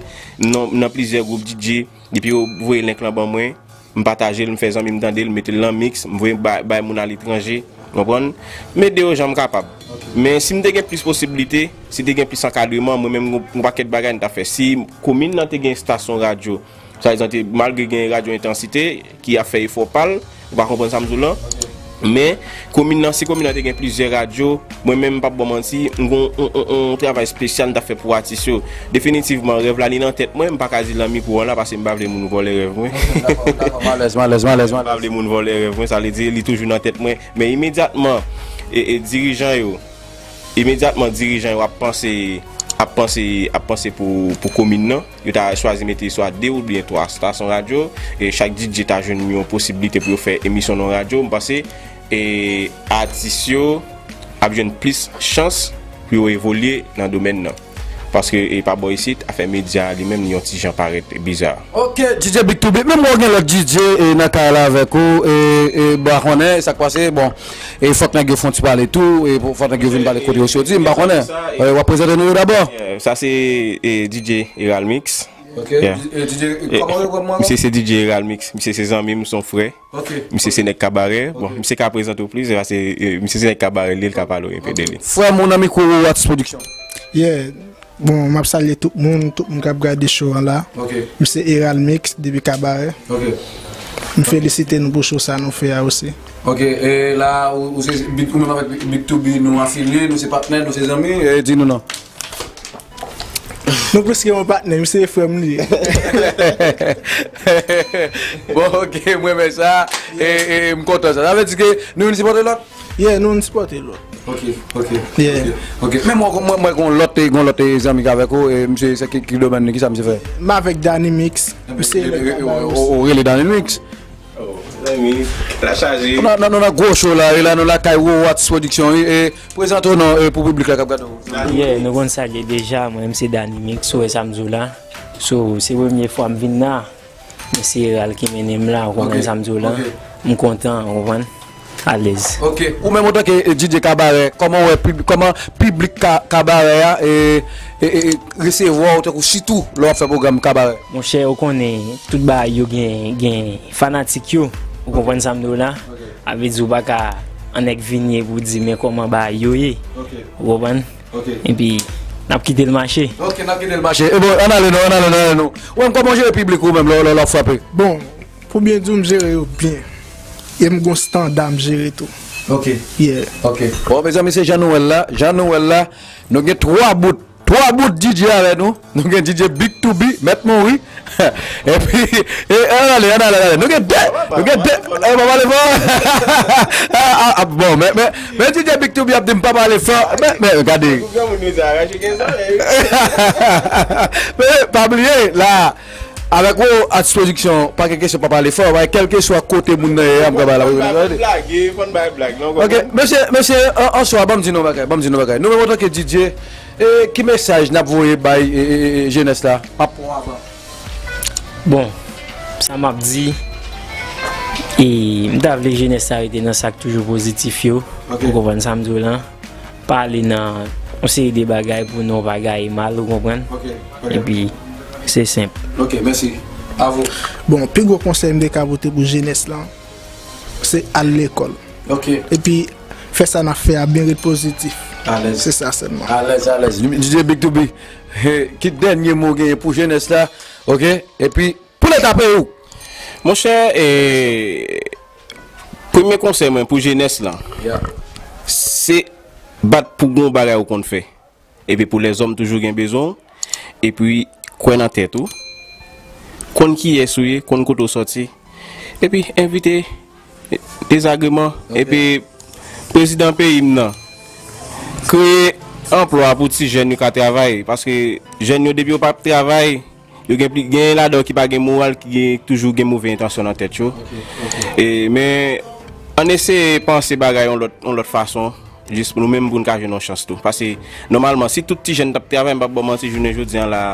nan, nan plizyè gwoup D J. Depi yo voye link lan ban mwen, m pataje l, m fè zanmi m tande l, m mete l nan mix, m voye bay, bay moun aletranje. Ou konprann? M ede yo jan m kapab. Men si m te gen plis posiblite, si te gen plis ankadreman, mwen menm, m gon, m gon pakèt bagay m t ap fè. Si komin nan te gen estasyon radyo, sa egzanp, malgre gen radyo Entansite ki ap fè efò pa l, ou pa konprann sa m di w lan, men komin nan, si komin nan te gen plizyè radyo, mwen menm, m p ap ba w manti, m gon yon, yon, yon travay espesyal m t ap fè pou atis yo. Definitivman, rèv la li nan tèt mwen, m pa ka di l nan mikwo an la, paske m pa vle moun vòlè rèv mwen. Dakò, dakò, m alèz, m alèz, m alèz, m M pa vle moun vòlè rèv mwen, sa vle di li toujou nan tèt mwen. Men imedyatman, e, e, dirijan yo, imedyatman dirijan yo ap panse, ap panse, ap panse pou, pou komin nan, yo ta chwazi mete swa de oubyen twa estasyon radyo, e chak D J ta jwenn yon posiblite pou yo fè emisyon nan radyo, m panse, e atis yo ap jwenn plis chans pou yo evolye nan domèn nan. Paske, e pa bò isit, afè medya li menm, li yon ti jan parèt biza. Ok, D J Big Two B. Menm lè w gen lòt D J, e, nan kay la avèk ou, e, e, bon, pa konnen sa k pase, bon, e fòk nèg yo fè yon ti pale tou, e pou, fòk nèg yo vin pale kote yo soti, m pa konnen. E, w ap prezante nou yo dabò. Sa se, e, D J Eralmix. Ok. Yeah. Eh, D J, eh, kòman yo pran mwen? Misye se D J Eral Mix. Misye se zanmi m, se yon frè. Ok. Misye se nèg Kabarè. Bon, misye ka prezante w plis, se paske, eh, misye se nèg Kabarè, li, li ka pale w enpe de li. Frè m, nan mikwo Artist Production. Yeah. Bon, m ap salye tout moun, tout moun k ap gade show an la. Ok. M se Eral Mix depi Kabarè. Ok. M felisite nou pou show sa nou fè a osi. Ok, e la, ou, ou se Big, ou menm avèk Big, Big Two B, nou afilye, nou se patnè, nou se zanmi, e di nou non. Nou plis ke yon patnè, misye frè m li ye. Bon, ok, m renmen sa, e, e m kontan sa. Sa vle di ke nou vin sipòte lòt? Yeah, nou vin sipòte lòt. Ok, ok, yeah. Ok, ok. Men mwen, mwen, mwen gon lòt, gon lòt zanmi k avèk ou, e misye, se ki, ki domèn li, ki sa misye fè? M avèk Danny Mix, misye, e, e, e, o, o, o, rele Danny Mix. Oh, zanmi, la chaje. Nou nan, nan, nan gwo show la, e la nou lakay Roro Artist Production, wi, e prezante w non, e pou piblik la k ap gade w. Yeah, nou konn sa l ye deja, mwen menm se Danny Mix, ou wè sa m di w la. So, se premye fwa m vin la, men se Eral ki mennen m la, ou konprann sa m di w la. Ok. M kontan, ou konprann? Alèz. Ok, ou menm antanke, e, D J Kabarè, kòman w wè pib-, kòman piblik ka-, Kabarè a, e, e, e, e, resevwa w tankou sitou lè w ap fè pwogram Kabarè? Monchè, ou konnen, tout bagay yo gen, gen fanatik yo. Ou konprann sa m di w la? Ok. A vle di ou pa ka, an nèg vini epi w di, men kòman bagay yo ye. Ok. Ou konprann? Ok. Epi, n ap kite l mache. Ok, n ap kite l mache. E bon, ann ale non, ann ale non, ann ale non. Ou menm, kòman w jere piblik ou menm lè, lè, lè w ap frape? Bon, pou byen di w, m jere yo byen. E m gon standa m jere tou. Ok. Yeah. Ok. Bon, mezanmi, se jan nou wè l la. Jan nou wè l la. Nou gen twa bout. Twa bout D J avè nou. Nou gen D J Big Two B, Mèt Mouri. Epi, e, ann ale, ann ale, ann ale. Nou gen de, nou gen de, e, pa pale fò. Ah, ah, ah, bon, men, men, men D J Big Two B ap di m pa pale fò. Men, men, gade. Men, pa bliye, la, avèk Roro Artist Production, pa gen kesyon pa pale fò, kèlkeswa kote moun nan ye, m ka pale. Fò n bay blag, fò n bay blag, non, ok, mesye, mesye, an, an swa, ban m di nou bagay, ban m di nou bagay. Nou menm antanke D J, e, ki mesaj n ap voye bay, e, e, e, e, jenès la? M ap pran avan. Bon, sa m ap di, e, m ta vle jenès la rete nan sa k toujou pozitif yo. Ok. Ou konprann sa m di w la? Pa ale nan yon seri de bagay pou non pa gaye mal, ou konprann? Ok, ok. Epi, se senp. Ok, mèsi. A vous. Bon, pi gwo konsèy m te ka pote pou jenès lan, se al lekòl. Ok. Epi, fè sa n ap fè a byen, ret pozitif. Alèz. Se sa sèlman. Alèz, alèz. D J Big Two B, he, ki dènye mo w genyen pou jenès la? Ok? Epi, pou leta peyi w. Monchè, e, premye konsèy mwen pou jenès lan, yeah, se bat pou gon bagay ou konn fè. Epi pou lèzòm toujou gen bezwen w. Epi kwè nan tèt ou. Konn kiyès ou ye, konn kote w sòti. Epi evite dezagreman. Ok. Epi prezidan peyi m nan, kreye anplwa pou ti jèn yo ka travay. Paske jèn yo, depi yo p ap travay, yo gen pli, gen ladan yo ki pa gen moral, ki gen, toujou gen move entansyon nan tèt yo. Ok, ok. E, men, ann eseye panse bagay yon lòt, yon lòt fason, jis pou nou menm, pou n ka jwenn yon chans tou. Paske, nòmalman, si tout ti jèn t ap travay, m p ap ba w manti, jounen jodi a la,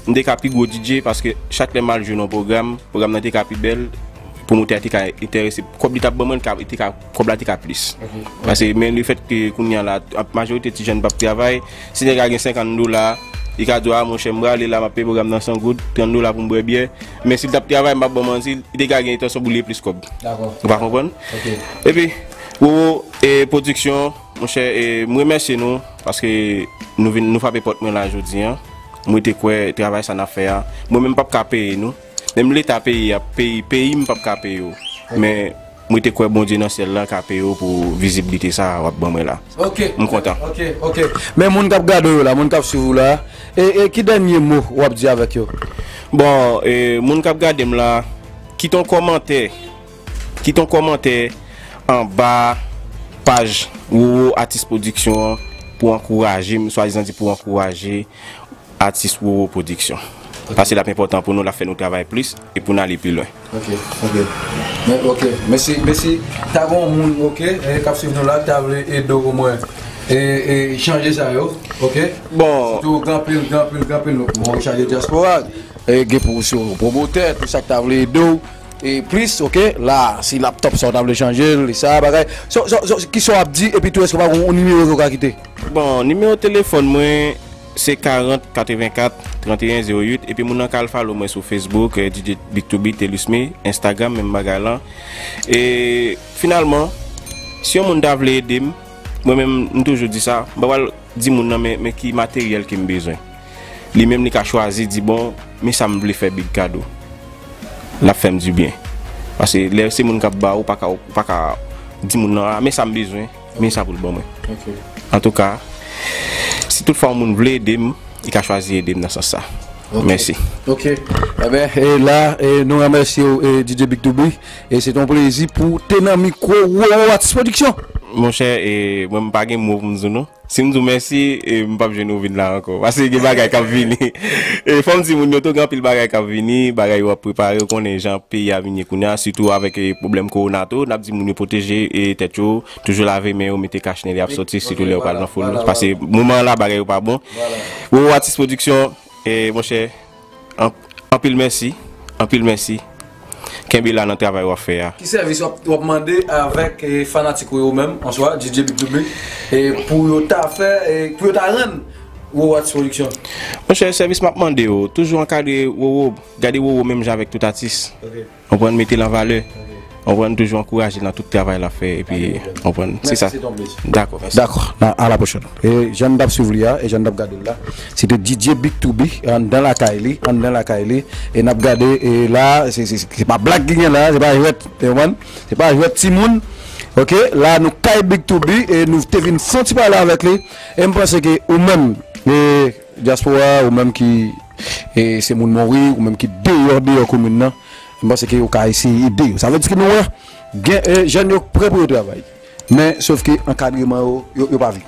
m te ka pi gwo D J, paske chak lè m al jwe nan pwogram, pwogram nan te ka pi bèl, pwomotè a te ka enterese, kòb li t ap ban mwen, li te ka, kòb la te ka plis. Ok. Paske, men lefètke kounye a la, majorite ti jèn p ap travay, si nèg la gen senkant dola, li ka di w, "A, monchè, m prale la, m ap peye pwogram nan san goud, trant dola pou m bwè byè." Men si l t ap travay, m p ap ba w manti, li te ka gen entansyon pou l gen plis kòb. Dakò. Ou pa konprann? Ok. Epi, Roro, e, Production, monchè, e, m remèsye nou, paske nou vin, nou frape pòt mwen la jodi a. Mwen te kwè travay sa n ap fè a, mwen menm p ap ka peye nou. Menm leta peyi a, peyi, peyi m p ap ka peye w. Ok. Men mwen te kwè Bondye nan syèl la ka peye w pou viziblite sa a w ap ban mwen la. Ok. M kontan. Ok, ok. Men moun k ap gade w yo la, moun k ap swiv ou la, e, e ki dènye mo w ap di avèk yo? Bon, e, moun k ap gade m la, kite yon kòmantè, kite yon kòmantè anba paj Roro Artist Production an pou ankouraje m, swadizan di pou ankouraje atis Roro Production. Ok. Paske l ap enpòtan pou nou, l ap fè nou travay plis e pou n ale pi lwen. Ok, ok. Men, ok, mèsi, mèsi. Ta gen yon moun, ok, e, k ap swiv nou la, ki ta vle ede w omwen, e, e, chanje sa yo, ok? Bon. Sitou gen anpil, gen anpil, gen anpil, bon, chanje dyaspora, e, gen pou sou pwomotè, tout sa k ta vle ede w, e plis, ok? La, si laptòp sa w ta vle chanje l, e sa, bagay. So, so, so, kisa w ap di, epi tou, èske w pa gen yon nimewo ke w ka kite? Bon, nimewo telefòn mwen, Se karant katrevenkat tranteyen zewo uit, epi moun nan ka al follow mwen sou Facebook, eh, D J Big two B, Telus Me, Instagram, menm bagay lan. E finalman, si yon moun ta vle ede m, mwen menm, m toujou di sa, m pa pral di moun nan men, men ki materyèl ke m bezwen. Li menm li ka chwazi, di, bon, men sa m vle fè Big kado. L ap fè m dibyen. Paske lè se moun k ap ba ou, ou pa ka, ou pa ka di moun nan, a, men sa m bezwen, men sa pou l ban mwen. Antouka, si toutfwa yon moun vle ede m, li ka chwazi ede m nan sans sa. Mèsi. Ok. Ebyen, e la, e nou remèsye w, e D J Big two B. E se te yon plezi pou w te nan mikwo Wowo Atis Pwodiksyon. Monchè, e mwen m pa gen mo pou m di w non. Si m di w mèsi, e m p ap jwenn ou vin la ankò. Paske gen bagay k ap vini. E fò m di moun yo tou, gen anpil bagay k ap vini, bagay yo ap prepare, ou konnen jan peyi a vin ye kounye a, sitou avèk e pwoblèm kowona tou, n ap di moun yo pwoteje e tèt yo, toujou lave men yo, mete kach nan lè y ap soti, sitou lè yo pral nan foul. Paske moman an la, bagay yo pa bon. Wowo Atis Pwodiksyon, e monchè, an- anpil mèsi, anpil mèsi. Kenbe la nan travay w ap fè a. Ki sèvis w ap, w ap mande avèk eh, fanatik ou yo menm, an swa, D J Big two B, eh, pou yo ta fè, eh, pou yo ta rann Wowo Atis Pwodiksyon? Monchè, sèvis m ap mande yo, toujou ankadre Wowo, gade Wowo menm jan avèk tout atis. Konprann, mete l an valè. Konprann, toujou ankouraje l nan tout travay l ap fè, epi, konprann, se sa. Dakò, mèsi. Dakò, a la pwochèn. E jan n t ap swiv li a, e jan n t ap gade l la, se te D J Big two B, anndan lakay li, anndan lakay li. E n ap gade, e la, se, se, se pa blag ki gen la, se pa jwèt, ou konprann? Se pa jwèt timoun. Ok, la nou kay Big two B, e nou te vin fè yon ti pale avèk li. E m panse ke ou menm, e dyaspora, ou menm ki e se moun Mori, ou menm ki deyò, deyò komin nan, m panse ke ou ka eseye ede yo. Sa vle di ke nou wè, gen e, jèn yo prè pou yo travay. Men, sof ke ankadreman yo, yo, yo pa vini.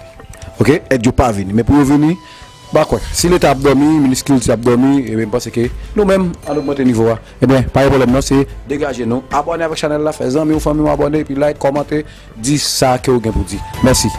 Ok? Èd yo pa vini. Men pou yo vini, m pa kwè. Si Leta ap dòmi, minis kilti ap dòmi, ebyen, m panse ke nou menm, ann ogmante nivo a. Ebyen, pa gen pwoblèm non, se degaje nou. Abòne avèk chanèl la, fè zanmi w, fanmi w abòne, epi like, kòmante, di sa ke w gen pou di. Mèsi.